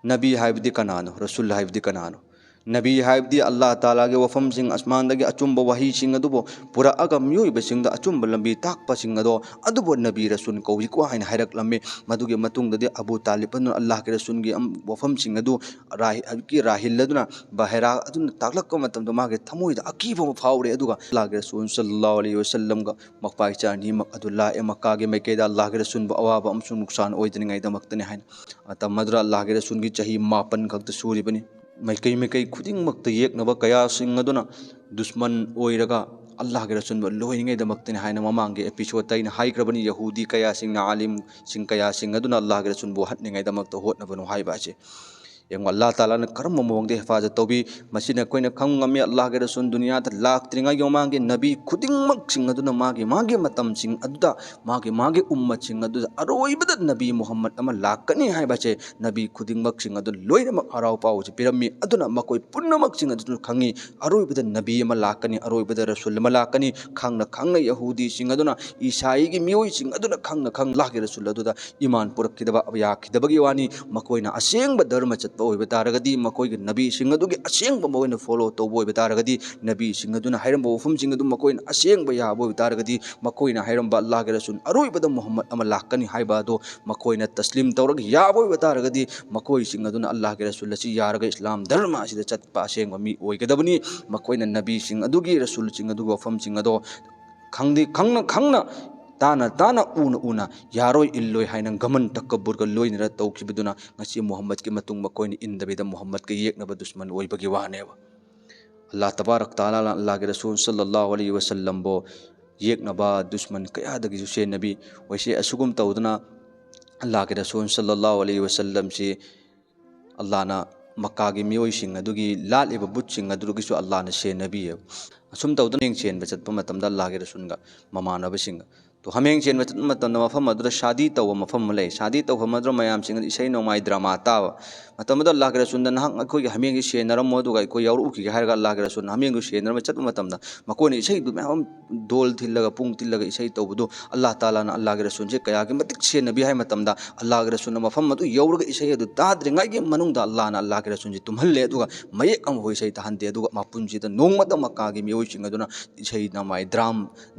ꯅꯕꯤ ꯍꯥꯏꯕꯗꯤ ꯀꯅꯥꯅꯣ? ꯔꯁꯨꯜ ꯍꯥꯏꯕꯗꯤ ꯀꯅꯥꯅꯣ?" ꯅꯕꯤ ꯍꯥꯏꯕꯗꯤ ꯑꯜꯂꯥꯍ ꯇꯥꯂꯥꯒꯤ ꯋꯥꯐꯝꯁꯤꯡ, ꯑꯁꯃꯥꯟꯗꯒꯤ ꯑꯆꯨꯝꯕ ꯋꯥꯍꯩꯁꯤꯡ ꯑꯗꯨꯕꯨ ꯄꯨꯔꯛꯑꯒ ꯃꯤꯑꯣꯏꯕꯁꯤꯡꯗ ꯑꯆꯨꯝꯕ ꯂꯝꯕꯤ ꯇꯥꯛꯄꯁꯤꯡ ꯑꯗꯣ, ꯑꯗꯨꯕꯨ ꯅꯕꯤ ꯔꯁꯨꯜ ꯀꯧꯏꯀꯣ ꯍꯥꯏꯅ ꯍꯥꯏꯔꯛꯂꯝꯃꯤ꯫ ꯃꯗꯨꯒꯤ ꯃꯇꯨꯡꯗꯗꯤ ꯑꯕꯨ ꯇꯥꯂꯤꯕ ꯑꯗꯨꯅ ꯑꯜꯂꯥꯍꯒꯤ ꯔꯁꯨꯜꯒꯤ ꯑꯝ-, ꯋꯥꯐꯝꯁꯤꯡ ꯑꯗꯨ ꯔꯥꯍꯤ-, ꯍꯧꯖꯤꯛꯀꯤ ꯔꯥꯍꯤꯜ ꯑꯗꯨꯅ ꯕꯍꯦꯔꯥ ꯑꯗꯨꯅ ꯇꯥꯛꯂꯛꯄ ꯃꯇꯝꯗ ꯃꯥꯒꯤ ꯊꯃꯣꯏꯗ ꯑꯀꯤꯕ ꯑꯃ ꯐꯥꯎꯔꯦ꯫ ꯑꯗꯨꯒ ꯑꯜꯂꯥꯍꯒꯤ ꯔꯁꯨꯜ ꯁꯜꯂꯜꯂꯥꯍꯨ ꯑꯂꯩꯍꯤ ꯋꯁꯜꯂꯝꯒ ꯃꯈꯣꯏ ꯏꯆꯥ ꯑꯅꯤꯃꯛ ꯑꯗꯨ ꯂꯥꯛꯑꯦ, ꯃꯛꯀꯥꯒꯤ ꯃꯥꯏꯀꯩꯗ ꯑꯜꯂꯥꯍꯒꯤ ꯔꯁꯨꯜꯕꯨ ꯑꯋꯥꯕ ꯑꯃꯁꯨꯡ ꯅꯨꯛꯁꯥꯟ ꯑꯣꯏꯗꯅꯤꯡꯉꯥꯏꯗꯃꯛꯇꯅꯤ ꯍꯥꯏꯅ꯫ ꯃꯇꯝ ꯑꯗꯨꯗ ꯑꯜꯂꯥꯍꯒꯤ ꯔꯁꯨꯜꯒꯤ ꯆꯍꯤ ꯃꯥꯄꯟ ꯈꯛꯇ ꯁꯨꯔꯤꯕꯅꯤ꯫ ꯃꯥꯏꯀꯩ ꯃꯥꯏꯀꯩ ꯈꯨꯗꯤꯡꯃꯛꯇ ꯌꯦꯛꯅꯕ ꯀꯌꯥꯁꯤꯡ ꯑꯗꯨꯅ ꯗꯨꯁꯃꯟ ꯑꯣꯏꯔꯒ ꯑꯜꯂꯥꯍꯒꯤ ꯔꯁꯨꯜꯕꯨ ꯂꯣꯏꯅꯉꯩꯗꯃꯛꯇꯅꯤ ꯍꯥꯏꯅ ꯃꯃꯥꯡꯒꯤ ꯑꯦꯄꯤꯁꯣꯗꯇ ꯑꯩꯅ ꯍꯥꯏꯈ꯭ꯔꯕꯅꯤ꯫ ꯌꯍꯨꯗꯤ ꯀꯌꯥꯁꯤꯡꯅ, ꯑꯥꯂꯤꯝꯁꯤꯡ ꯀꯌꯥꯁꯤꯡ ꯑꯗꯨꯅ ꯑꯜꯂꯥꯍꯒꯤ ꯔꯁꯨꯜꯕꯨ ꯍꯥꯠꯅꯉꯩꯗꯃꯛꯇ ꯍꯣꯠꯅꯕꯅꯣ ꯍꯥꯏꯕ ꯑꯁꯤ꯫ ꯌꯦꯡꯉꯨ, ꯑꯜꯂꯥꯍ ꯇꯥꯂꯥꯅ ꯀꯔꯝꯕ ꯃꯑꯣꯡꯗ ꯍꯤꯐꯥꯖꯠ ꯇꯧꯕꯤ? ꯃꯁꯤꯅ ꯑꯩꯈꯣꯏꯅ ꯈꯪꯕ ꯉꯝꯃꯤ, ꯑꯜꯂꯥꯍꯒꯤ ꯔꯁꯨꯜ ꯗꯨꯅꯤꯌꯥꯗ ꯂꯥꯛꯇ꯭ꯔꯤꯉꯩꯒꯤ ꯃꯃꯥꯡꯒꯤ ꯅꯕꯤ ꯈꯨꯗꯤꯡꯃꯛꯁꯤꯡ ꯑꯗꯨꯅ ꯃꯥꯒꯤ ꯃꯥꯒꯤ ꯃꯇꯝꯁꯤꯡ ꯑꯗꯨꯗ, ꯃꯥꯒꯤ ꯃꯥꯒꯤ ꯎꯝꯃꯠꯁꯤꯡ ꯑꯗꯨꯗ ꯑꯔꯣꯏꯕꯗ ꯅꯕꯤ ꯃꯨꯍꯝꯃꯗ ꯑꯃ ꯂꯥꯛꯀꯅꯤ ꯍꯥꯏꯕꯁꯦ ꯅꯕꯤ ꯈꯨꯗꯤꯡꯃꯛꯁꯤꯡ ꯑꯗꯨ ꯂꯣꯏꯅꯃꯛ ꯍꯔꯥꯎ ꯄꯥꯎꯁꯤ ꯄꯤꯔꯝꯃꯤ꯫ ꯑꯗꯨꯅ ꯃꯈꯣꯏ ꯄꯨꯝꯅꯃꯛꯁꯤꯡ ꯑꯗꯨꯅ ꯈꯪꯉꯤ, ꯑꯔꯣꯏꯕꯗ ꯅꯕꯤ ꯑꯃ ꯂꯥꯛꯀꯅꯤ, ꯑꯔꯣꯏꯕꯗ ꯔꯁꯨꯜ ꯑꯃ ꯂꯥꯛꯀꯅꯤ꯫ ꯈꯪꯅ ꯈꯪꯅ ꯌꯍꯨꯗꯤꯁꯤꯡ ꯑꯗꯨꯅ, ꯏꯁꯥꯏꯒꯤ ꯃꯤꯑꯣꯏꯁꯤꯡ ꯑꯗꯨꯅ ꯈꯪꯅ ꯈꯪꯅ ꯑꯜꯂꯥꯍꯒꯤ ꯔꯁꯨꯜ ꯑꯗꯨꯗ ꯏꯃꯥꯟ ꯄꯨꯔꯛꯈꯤꯗꯕ ꯌꯥꯈꯤꯗꯕꯒꯤ ꯋꯥꯅꯤ꯫ ꯃꯈꯣꯏꯅ ꯑꯁꯦꯡꯕ ꯙꯔꯃ ꯆꯠꯄ ꯑꯣꯏꯕ ꯇꯥꯔꯒꯗꯤ, ꯃꯈꯣꯏꯒꯤ ꯅꯕꯤꯁꯤꯡ ꯑꯗꯨꯒꯤ ꯑꯁꯦꯡꯕ ꯃꯈꯣꯏꯅ ꯐꯣꯂꯣ ꯇꯧꯕ ꯑꯣꯏꯕ ꯇꯥꯔꯒꯗꯤ, ꯅꯕꯤꯁꯤꯡ ꯑꯗꯨꯅ ꯍꯥꯏꯔꯝꯕ ꯋꯥꯐꯝꯁꯤꯡ ꯑꯗꯨ ꯃꯈꯣꯏꯅ ꯑꯁꯦꯡꯕ ꯌꯥꯕ ꯑꯣꯏꯕ ꯇꯥꯔꯒꯗꯤ, ꯃꯈꯣꯏꯅ ꯍꯥꯏꯔꯝꯕ ꯑꯜꯂꯥꯍꯒꯤ ꯔꯁꯨꯜ ꯑꯔꯣꯏꯕꯗ ꯃꯨꯍꯝꯃꯗ ꯑꯃ ꯂꯥꯛꯀꯅꯤ ꯍꯥꯏꯕ ꯑꯗꯣ ꯃꯈꯣꯏꯅ ꯇꯁꯂꯤꯝ ꯇꯧꯔꯒ ꯌꯥꯕ ꯑꯣꯏꯕ ꯇꯥꯔꯒꯗꯤ, ꯃꯈꯣꯏꯁꯤꯡ ꯑꯗꯨꯅ ꯑꯜꯂꯥꯍꯒꯤ ꯔꯁꯨꯜ ꯑꯁꯤ ꯌꯥꯔꯒ ꯏꯁꯂꯥꯝ ꯙꯔꯃ ꯑꯁꯤꯗ ꯆꯠꯄ ꯑꯁꯦꯡꯕ ꯃꯤ ꯑꯣꯏꯒꯗꯕꯅꯤ꯫ ꯃꯈꯣꯏꯅ ꯅꯕꯤꯁꯤꯡ ꯑꯗꯨꯒꯤ, ꯔꯁꯨꯜꯁꯤꯡ ꯑꯗꯨꯒꯤ ꯋꯥꯐꯝꯁꯤꯡ ꯑꯗꯣ ꯈꯪꯗꯤ ꯈꯪꯅ ꯈꯪꯅ, ꯇꯥꯅ ꯇꯥꯅ, ꯎꯅ ꯎꯅ, ꯌꯥꯔꯣꯏ ꯏꯜꯂꯣꯏ ꯍꯥꯏꯅ ꯒꯃꯟ ꯇꯀꯕꯨꯔꯒ ꯂꯣꯏꯅꯔ ꯇꯧꯈꯤꯕꯗꯨꯅ ꯉꯁꯤ ꯃꯨꯍꯝꯃꯗꯀꯤ ꯃꯇꯨꯡ ꯃꯈꯣꯏꯅ ꯏꯟꯗꯕꯤꯗ ꯃꯨꯍꯝꯃꯗꯀ ꯌꯦꯛꯅꯕ ꯗꯨꯁꯃꯟ ꯑꯣꯏꯕꯒꯤ ꯋꯥꯅꯦꯕ꯫ ꯑꯜꯂꯥꯍ ꯇꯕꯥꯔꯛ ꯇꯥꯂꯥꯅ ꯑꯜꯂꯥꯍꯒꯤ ꯔꯁꯨꯜ ꯁꯜꯂꯜꯂꯥꯍꯨ ꯑꯂꯩꯍꯤ ꯋꯁꯜꯂꯝꯕꯨ ꯌꯦꯛꯅꯕ ꯗꯨꯁꯃꯟ ꯀꯌꯥꯗꯒꯤꯁꯨ ꯁꯦꯟꯅꯕꯤ ꯑꯣꯏꯁꯦ꯫ ꯑꯁꯤꯒꯨꯝ ꯇꯧꯗꯅ ꯑꯜꯂꯥꯍꯒꯤ ꯔꯁꯨꯜ ꯁꯜꯂꯜꯂꯥꯍꯨ ꯑꯂꯩꯍꯤ ꯋꯁꯜꯂꯝꯁꯤ ꯑꯜꯂꯥꯍꯅ ꯃꯛꯀꯥꯒꯤ ꯃꯤꯑꯣꯏꯁꯤꯡ ꯑꯗꯨꯒꯤ ꯂꯥꯠꯂꯤꯕ ꯕꯨꯠꯁꯤꯡ ꯑꯗꯨꯗꯒꯤꯁꯨ ꯑꯜꯂꯥꯍꯅ ꯁꯦꯟꯅꯕꯤꯌꯦꯕ꯫ ꯑꯁꯨꯝ ꯇꯧꯗꯅ ꯍꯥꯃꯦꯡ ꯆꯦꯟꯕ ꯆꯠꯄ ꯃꯇꯝꯗ ꯑꯜꯂꯥꯍꯒꯤ ꯔꯁꯨꯜꯒ ꯃꯃꯥꯟꯅꯕꯁꯤꯡꯒ꯫ ꯇꯣ, ꯍꯥꯃꯦꯡ ꯆꯦꯟꯕ ꯆꯠꯄ ꯃꯇꯝꯗ ꯃꯐꯝ ꯑꯗꯨꯗ ꯁꯥꯗꯤ ꯇꯧꯕ ꯃꯐꯝ ꯑꯃ ꯂꯩ꯫ ꯁꯥꯗꯤ ꯇꯧꯐꯝ ꯑꯗꯨꯗ ꯃꯌꯥꯝꯁꯤꯡ ꯑꯗꯨ ꯏꯁꯩ ꯅꯣꯡꯃꯥꯏ, ꯗ꯭ꯔꯃꯥ ꯇꯥꯕ꯫ ꯃꯇꯝ ꯑꯗꯨꯗ ꯑꯜꯂꯥꯍꯒꯤ ꯔꯁꯨꯜꯅ, "ꯅꯍꯥꯛ ꯑꯩꯈꯣꯏꯒꯤ ꯍꯥꯃꯦꯡꯁꯤ ꯁꯦꯟꯅꯔꯝꯃꯣ, ꯑꯗꯨꯒ ꯑꯩꯈꯣꯏ ꯌꯥꯎꯔꯛꯎꯈꯤꯒꯦ" ꯍꯥꯏꯔꯒ ꯑꯜꯂꯥꯍꯒꯤ ꯔꯁꯨꯜꯅ ꯍꯥꯃꯦꯡꯗꯨ ꯁꯦꯟꯅꯔꯝꯕ ꯆꯠꯄ ꯃꯇꯝꯗ ꯃꯈꯣꯏꯅ ꯏꯁꯩꯗꯨ ꯃꯌꯥꯝ ꯑꯃ ꯗꯣꯜ ꯊꯤꯜꯂꯒ, ꯄꯨꯡ ꯊꯤꯜꯂꯒ ꯏꯁꯩ ꯇꯧꯕꯗꯨ ꯑꯜꯂꯥꯍ ꯇꯥꯂꯥꯅ ꯑꯜꯂꯥꯍꯒꯤ ꯔꯁꯨꯜꯁꯦ ꯀꯌꯥꯒꯤ ꯃꯇꯤꯛ ꯁꯦꯟꯅꯕꯤ ꯍꯥꯏ ꯃꯇꯝꯗ, ꯑꯜꯂꯥꯍꯒꯤ ꯔꯁꯨꯜꯅ ꯃꯐꯝ ꯑꯗꯨ ꯌꯧꯔꯒ ꯏꯁꯩ ꯑꯗꯨ ꯇꯥꯗ꯭ꯔꯤꯉꯩꯒꯤ ꯃꯅꯨꯡꯗ ꯑꯜꯂꯥꯍꯅ ꯑꯜꯂꯥꯍꯒꯤ ꯔꯁꯨꯜꯁꯦ ꯇꯨꯝꯍꯜꯂꯦ, ꯑꯗꯨꯒ ꯃꯌꯦꯛ ꯑꯃꯐꯥꯎ ꯏꯁꯩ ꯇꯥꯍꯟꯗꯦ꯫ ꯑꯗꯨꯒ ꯃꯄꯨꯟꯁꯤꯗ ꯅꯣꯡꯃꯇ ꯃꯛꯀꯥꯒꯤ ꯃꯤꯑꯣꯏꯁꯤꯡ ꯑꯗꯨꯅ ꯏꯁꯩ ꯅꯣꯡꯃꯥꯏ, ꯗ꯭ꯔꯥꯝ,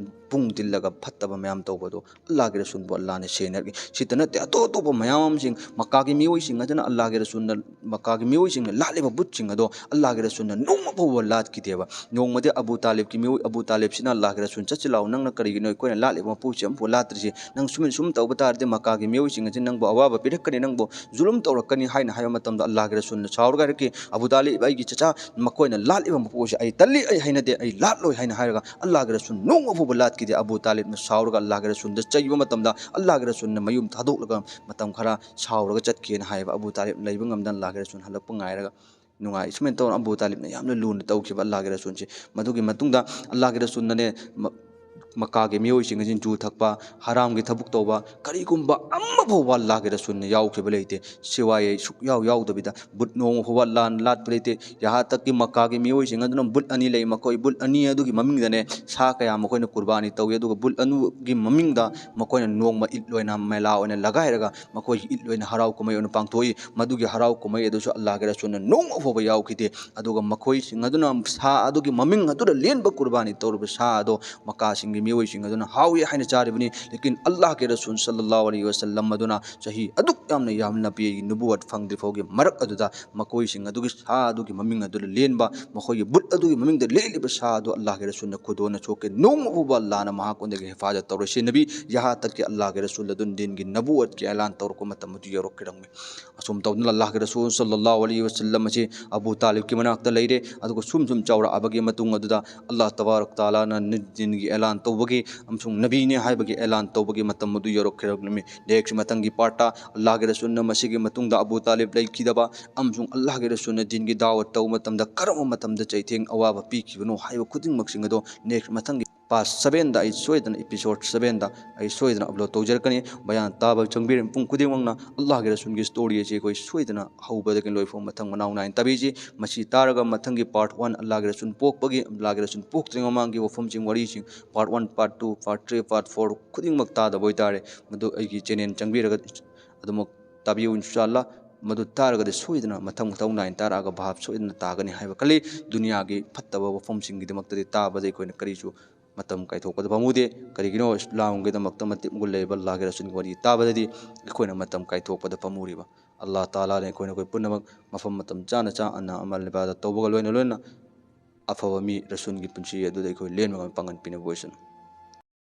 ꯄꯨꯡ ꯇꯤꯜꯂꯒ ꯐꯠꯇꯕ ꯃꯌꯥꯝ ꯇꯧꯕꯗꯣ ꯑꯜꯂꯥꯍꯒꯤ ꯔꯁꯨꯜꯕꯨ ꯑꯜꯂꯥꯍꯅ ꯁꯦꯟꯅꯔꯛꯏ꯫ ꯁꯤꯇ ꯅꯠꯇꯦ, ꯑꯇꯣꯞ ꯑꯇꯣꯞꯄ ꯃꯌꯥꯝ ꯑꯃꯁꯤꯡ ꯃꯛꯀꯥꯒꯤ ꯃꯤꯑꯣꯏꯁꯤꯡ ꯑꯗꯨꯅ ꯑꯜꯂꯥꯍꯒꯤ ꯔꯁꯨꯜꯅ, ꯃꯛꯀꯥꯒꯤ ꯃꯤꯑꯣꯏꯁꯤꯡꯅ ꯂꯥꯠꯂꯤꯕ ꯕꯨꯠꯁꯤꯡ ꯑꯗꯣ ꯑꯜꯂꯥꯍꯒꯤ ꯔꯁꯨꯜꯅ ꯅꯣꯡꯃ ꯐꯥꯎꯕ ꯂꯥꯠꯈꯤꯗꯦꯕ꯫ ꯅꯣꯡꯃꯗꯤ ꯑꯕꯨ ꯇꯥꯂꯤꯕꯀꯤ ꯃꯤꯑꯣꯏ, ꯑꯕꯨ ꯇꯥꯂꯤꯕꯁꯤꯅ ꯑꯜꯂꯥꯍꯒꯤ ꯔꯁꯨꯜ, "ꯆꯠꯁꯤ ꯂꯥꯛꯑꯣ, ꯅꯪꯅ ꯀꯔꯤꯒꯤꯅꯣ ꯑꯩꯈꯣꯏꯅ ꯂꯥꯠꯂꯤꯕ ꯃꯄꯨꯁꯤ ꯑꯃꯐꯥꯎ ꯂꯥꯠꯇ꯭ꯔꯤꯁꯤ? ꯅꯪ ꯁꯨꯝ ꯁꯨꯝ ꯇꯧꯕ ꯇꯥꯔꯗꯤ ꯃꯛꯀꯥꯒꯤ ꯃꯤꯑꯣꯏꯁꯤꯡ ꯑꯁꯤ ꯅꯪꯕꯨ ꯑꯋꯥꯕ ꯄꯤꯔꯛꯀꯅꯤ, ꯅꯪꯕꯨ ꯖꯨꯂꯨꯝ ꯇꯧꯔꯛꯀꯅꯤ" ꯍꯥꯏꯅ ꯍꯥꯏꯕ ꯃꯇꯝꯗ ꯑꯜꯂꯥꯍꯒꯤ ꯔꯁꯨꯜꯅ ꯁꯥꯎꯔꯒ ꯍꯥꯏꯔꯛꯈꯤ, "ꯑꯕꯨ ꯇꯥꯂꯤꯕ, ꯑꯩꯒꯤ ꯆꯆꯥ, ꯃꯈꯣꯏꯅ ꯂꯥꯠꯂꯤꯕ ꯃꯄꯨ ꯑꯁꯤ ꯑꯩ ꯇꯜꯂꯤ, ꯑꯩ ꯍꯩꯅꯗꯦ, ꯑꯩ ꯂꯥꯠꯂꯣꯏ" ꯍꯥꯏꯅ ꯍꯥꯏꯔꯒ ꯑꯜꯂꯥꯍꯒꯤ ꯔꯁꯨꯜ ꯅꯣꯡꯃ ꯐꯥꯎꯕ ꯂꯥꯠꯈꯤꯗꯦ꯫ ꯑꯕꯨ ꯇꯥꯂꯤꯕꯅ ꯁꯥꯎꯔꯒ ꯑꯜꯂꯥꯍꯒꯤ ꯔꯁꯨꯜꯗ ꯆꯩꯕ ꯃꯇꯝꯗ ꯑꯜꯂꯥꯍꯒꯤ ꯔꯁꯨꯜꯅ ꯃꯌꯨꯝ ꯊꯥꯗꯣꯛꯂꯒ ꯃꯇꯝ ꯈꯔ ꯁꯥꯎꯔꯒ ꯆꯠꯈꯤꯅ ꯍꯥꯏꯌꯦꯕ꯫ ꯑꯕꯨ ꯇꯥꯂꯤꯕ ꯂꯩꯕ ꯉꯝꯗꯅ ꯑꯜꯂꯥꯍꯒꯤ ꯔꯁꯨꯜ ꯍꯜꯂꯛꯄ ꯉꯥꯏꯔꯒ ꯅꯨꯡꯉꯥꯏ꯫ ꯁꯨꯃꯥꯏꯅ ꯇꯧꯅ ꯑꯕꯨ ꯇꯥꯂꯤꯕꯅ ꯌꯥꯝꯅ ꯂꯨꯅ ꯇꯧꯈꯤꯕ ꯑꯜꯂꯥꯍꯒꯤ ꯔꯁꯨꯜꯁꯦ꯫ ꯃꯗꯨꯒꯤ ꯃꯇꯨꯡꯗ ꯑꯜꯂꯥꯍꯒꯤ ꯔꯁꯨꯜꯅꯅꯦ ꯃ-, ꯃꯛꯀꯥꯒꯤ ꯃꯤꯑꯣꯏꯁꯤꯡ ꯑꯁꯤ ꯖꯨ ꯊꯛꯄ, ꯍꯔꯥꯝꯒꯤ ꯊꯕꯛ ꯇꯧꯕ, ꯀꯔꯤꯒꯨꯝꯕ ꯑꯃꯐꯥꯎꯕ ꯑꯜꯂꯥꯍꯒꯤ ꯔꯁꯨꯜꯅ ꯌꯥꯎꯈꯤꯕ ꯂꯩꯇꯦ꯫ ꯁꯤꯋꯥꯏ ꯁꯨꯛꯌꯥꯎ ꯌꯥꯎꯗꯕꯤꯗ ꯕꯨꯠ ꯅꯣꯡꯃ ꯐꯥꯎꯕ ꯂꯥꯟ ꯂꯥꯠꯄ ꯂꯩꯇꯦ꯫ ꯌꯍꯥ ꯇꯛꯀꯤ ꯃꯛꯀꯥꯒꯤ ꯃꯤꯑꯣꯏꯁꯤꯡ ꯑꯗꯨꯅ ꯕꯨꯠ ꯑꯅꯤ ꯂꯩ, ꯃꯈꯣꯏ ꯕꯨꯠ ꯑꯅꯤ ꯑꯗꯨꯒꯤ ꯃꯃꯤꯡꯗꯅꯦ ꯁꯥ ꯀꯌꯥ ꯃꯈꯣꯏꯅ ꯀꯨꯔꯕꯥꯅꯤ ꯇꯧꯏ, ꯑꯗꯨꯒ ꯕꯨꯠ ꯑꯅꯤꯒꯤ ꯃꯃꯤꯡꯗ ꯃꯈꯣꯏꯅ ꯅꯣꯡꯃ ꯏꯗ ꯑꯣꯏꯅ, ꯃꯦꯂꯥ ꯑꯣꯏꯅ ꯂꯒꯥꯏꯔꯒ ꯃꯈꯣꯏꯒꯤ ꯏꯗ ꯑꯣꯏꯅ, ꯍꯔꯥꯎ ꯀꯨꯝꯍꯩ ꯑꯣꯏꯅ ꯄꯥꯡꯊꯣꯛꯏ꯫ ꯃꯗꯨꯒꯤ ꯍꯔꯥꯎ ꯀꯨꯝꯍꯩ ꯑꯗꯨꯁꯨ ꯑꯜꯂꯥꯍꯒꯤ ꯔꯁꯨꯜꯅ ꯅꯣꯡꯃ ꯐꯥꯎꯕ ꯌꯥꯎꯈꯤꯗꯦ꯫ ꯑꯗꯨꯒ ꯃꯈꯣꯏꯁꯤꯡ ꯑꯗꯨꯅ ꯁꯥ ꯑꯗꯨꯒꯤ ꯃꯃꯤꯡ ꯑꯗꯨꯗ ꯂꯦꯟꯕ ꯀꯨꯔꯕꯥꯅꯤ ꯇꯧꯔꯤꯕ ꯁꯥ ꯑꯗꯣ ꯃꯛꯀꯥꯁꯤꯡꯒꯤ ꯃꯤꯑꯣꯏꯁꯤꯡ ꯑꯗꯨꯅ ꯍꯥꯎꯏ ꯍꯥꯏꯅ ꯆꯥꯔꯤꯕꯅꯤ꯫ ꯂꯦꯀꯤꯟ ꯑꯜꯂꯥꯍꯒꯤ ꯔꯁꯨꯜ ꯁꯜꯂꯜꯂꯥꯍꯨ ꯑꯂꯩꯍꯤ ꯋꯁꯜꯂꯝ ꯑꯗꯨꯅ ꯆꯍꯤ ꯑꯗꯨꯛ ꯌꯥꯝꯅ ꯌꯥꯝꯅ ꯄꯤ, ꯅꯨꯕꯨꯋꯠ ꯐꯪꯗ꯭ꯔꯤ ꯐꯥꯎꯒꯤ ꯃꯔꯛ ꯑꯗꯨꯗ ꯃꯈꯣꯏꯁꯤꯡ ꯑꯗꯨꯒꯤ ꯁꯥ ꯑꯗꯨꯒꯤ ꯃꯃꯤꯡ ꯑꯗꯨꯗ ꯂꯦꯟꯕ, ꯃꯈꯣꯏꯒꯤ ꯕꯨꯠ ꯑꯗꯨꯒꯤ ꯃꯃꯤꯡꯗ ꯂꯦꯜꯂꯤꯕ ꯁꯥ ꯑꯗꯨ ꯑꯜꯂꯥꯍꯒꯤ ꯔꯁꯨꯜꯅ ꯈꯨꯗꯣꯟꯅ ꯁꯣꯛꯀꯦ ꯅꯣꯡꯃ ꯐꯥꯎꯕ ꯑꯜꯂꯥꯍꯅ ꯃꯍꯥꯛꯉꯣꯟꯗꯒꯤ ꯍꯤꯐꯥꯖꯠ ꯇꯧꯔꯣꯏ꯫ ꯁꯤ ꯅꯕꯤ ꯌꯍꯥ ꯇꯛꯀꯤ ꯑꯜꯂꯥꯍꯒꯤ ꯔꯁꯨꯜ ꯑꯗꯨꯅ ꯗꯤꯟꯒꯤ ꯅꯕꯨꯋꯠꯀꯤ ꯑꯦꯂꯥꯟ ꯇꯧꯔꯛꯄ ꯃꯇꯝ ꯑꯗꯨ ꯌꯧꯔꯛꯈꯤꯔꯝꯃꯤ꯫ ꯑꯁꯨꯝ ꯇꯧꯗꯨꯅ ꯑꯜꯂꯥꯍꯒꯤ ꯔꯁꯨꯜ ꯁꯜꯂꯜꯂꯥꯍꯨ ꯑꯂꯩꯍꯤ ꯋꯁꯜꯂꯝ ꯑꯁꯤ ꯑꯕꯨ ꯇꯥꯂꯤꯕꯀꯤ ꯃꯅꯥꯛꯇ ꯂꯩꯔꯦ꯫ ꯑꯗꯨꯒ ꯁꯨꯝ ꯁꯨꯝ ꯆꯥꯎꯔꯛꯑꯕꯒꯤ ꯃꯇꯨꯡ ꯑꯗꯨꯗ ꯑꯜꯂꯥꯍ ꯇꯕꯥꯔꯛ ꯇꯥꯂꯥꯅ ꯅꯤ-, ꯗꯤꯟꯒꯤ ꯑꯦꯂꯥꯟ ꯇꯧꯕꯒꯤ ꯑꯃꯁꯨꯡ ꯅꯕꯤꯅꯦ ꯍꯥꯏꯕꯒꯤ ꯑꯦꯂꯥꯟ ꯇꯧꯕꯒꯤ ꯃꯇꯝ ꯑꯗꯨ ꯌꯧꯔꯛꯈꯤꯔꯝꯃꯤ꯫ ꯅꯦꯛꯁ ꯃꯊꯪꯒꯤ ꯄꯥꯔꯠꯇ ꯑꯜꯂꯥꯍꯒꯤ ꯔꯁꯨꯜꯅ ꯃꯁꯤꯒꯤ ꯃꯇꯨꯡꯗ ꯑꯕꯨ ꯇꯥꯂꯤꯕ ꯂꯩꯈꯤꯗꯕ ꯑꯃꯁꯨꯡ ꯑꯜꯂꯥꯍꯒꯤ ꯔꯁꯨꯜꯅ ꯗꯤꯟꯒꯤ ꯗꯥꯋꯠ ꯇꯧꯕ ꯃꯇꯝꯗ ꯀꯔꯝꯕ ꯃꯇꯝꯗ ꯆꯩꯊꯦꯡ ꯑꯋꯥꯕ ꯄꯤꯈꯤꯕꯅꯣ ꯍꯥꯏꯕ ꯈꯨꯗꯤꯡꯃꯛꯁꯤꯡ ꯑꯗꯣ ꯅꯦꯛꯁ ꯃꯊꯪꯒꯤ ꯄꯥꯔꯠ ꯁꯕꯦꯟꯗ ꯑꯩ ꯁꯣꯏꯗꯅ, ꯏꯄꯤꯁꯣꯗ ꯁꯕꯦꯟꯗ ꯑꯩ ꯁꯣꯏꯗꯅ ꯑꯞꯂꯣꯗ ꯇꯧꯖꯔꯛꯀꯅꯤ꯫ ꯕꯌꯥꯟ ꯇꯥꯕ ꯆꯪꯕꯤꯔꯤꯕ ꯃꯤꯄꯨꯝ ꯈꯨꯗꯤꯡꯃꯛꯅ ꯑꯜꯂꯥꯍꯒꯤ ꯔꯁꯨꯜꯒꯤ ꯁ꯭ꯇꯣꯔꯤ ꯑꯁꯤ ꯑꯩꯈꯣꯏ ꯁꯣꯏꯗꯅ ꯍꯧꯕꯗꯒꯤ ꯂꯣꯏꯐꯥꯎ ꯃꯊꯪ ꯃꯅꯥꯎ ꯅꯥꯏꯅ ꯇꯥꯕꯤꯁꯤ꯫ ꯃꯁꯤ ꯇꯥꯔꯒ ꯃꯊꯪꯒꯤ ꯄꯥꯔꯠ ꯋꯥꯟ, ꯑꯜꯂꯥꯍꯒꯤ ꯔꯁꯨꯜ ꯄꯣꯛꯄꯒꯤ, ꯑꯜꯂꯥꯍꯒꯤ ꯔꯁꯨꯜ ꯄꯣꯛꯇ꯭ꯔꯤꯉꯩ ꯃꯃꯥꯡꯒꯤ ꯋꯥꯐꯝꯁꯤꯡ, ꯋꯥꯔꯤꯁꯤꯡ, part one, part two, part three, part four ꯈꯨꯗꯤꯡꯃꯛ ꯇꯥꯗꯕ ꯑꯣꯏꯇꯥꯔꯦ, ꯃꯗꯨ ꯑꯩꯒꯤ ꯆꯦꯅꯦꯜ ꯆꯪꯕꯤꯔꯒ ꯑꯗꯨꯃꯛ ꯇꯥꯕꯤꯌꯨ, ꯏꯟꯁꯥ ꯑꯜꯂꯥꯍ꯫ ꯃꯗꯨ ꯇꯥꯔꯒꯗꯤ ꯁꯣꯏꯗꯅ ꯃꯊꯪ ꯃꯊꯧ ꯅꯥꯏꯅ ꯇꯥꯔꯛꯑꯒ ꯚꯥꯞ ꯁꯣꯏꯗꯅ ꯇꯥꯒꯅꯤ ꯍꯥꯏꯕ ꯈꯜꯂꯤ꯫ ꯗꯨꯅꯤꯌꯥꯒꯤ ꯐꯠꯇꯕ ꯋꯥꯐꯝꯁꯤꯡꯒꯤꯗꯃꯛꯇꯗꯤ ꯇꯥꯕꯗ ꯑꯩꯈꯣꯏꯅ ꯀꯔꯤꯁꯨ ꯃꯇꯝ ꯀꯥꯏꯊꯣꯛꯄꯗ ꯄꯥꯝꯃꯨꯗꯦ꯫ ꯀꯔꯤꯒꯤꯅꯣ? ꯏꯁꯂꯥꯝꯒꯤꯗꯃꯛꯇ ꯃꯇꯤꯛ ꯃꯒꯨꯟ ꯂꯩꯕ ꯑꯜꯂꯥꯍꯒꯤ ꯔꯁꯨꯜꯒꯤ ꯋꯥꯔꯤ ꯇꯥꯕꯗꯗꯤ ꯑꯩꯈꯣꯏꯅ ꯃꯇꯝ ꯀꯥꯏꯊꯣꯛꯄꯗ ꯄꯥꯝꯃꯨꯔꯤꯕ꯫ ꯑꯜꯂꯥꯍ ꯇꯥꯂꯥꯅ ꯑꯩꯈꯣꯏꯅ ꯑꯩꯈꯣꯏ ꯄꯨꯝꯅꯃꯛ ꯃꯐꯝ ꯃꯇꯝ ꯆꯥꯅ ꯆꯥꯅ ꯑꯃꯜ ꯏꯕꯥꯗꯠ ꯇꯧꯕꯒ ꯂꯣꯏꯅ ꯂꯣꯏꯅꯅ ꯑꯐꯕ ꯃꯤ ꯔꯁꯨꯜꯒꯤ ꯄꯨꯟꯁꯤ ꯑꯗꯨꯗ ꯑꯩꯈꯣꯏ ꯂꯦꯟꯕ ꯉꯝꯕ ꯄꯥꯡꯒꯜ ꯄꯤꯅꯕ ꯑꯣꯏꯁꯅꯨ꯫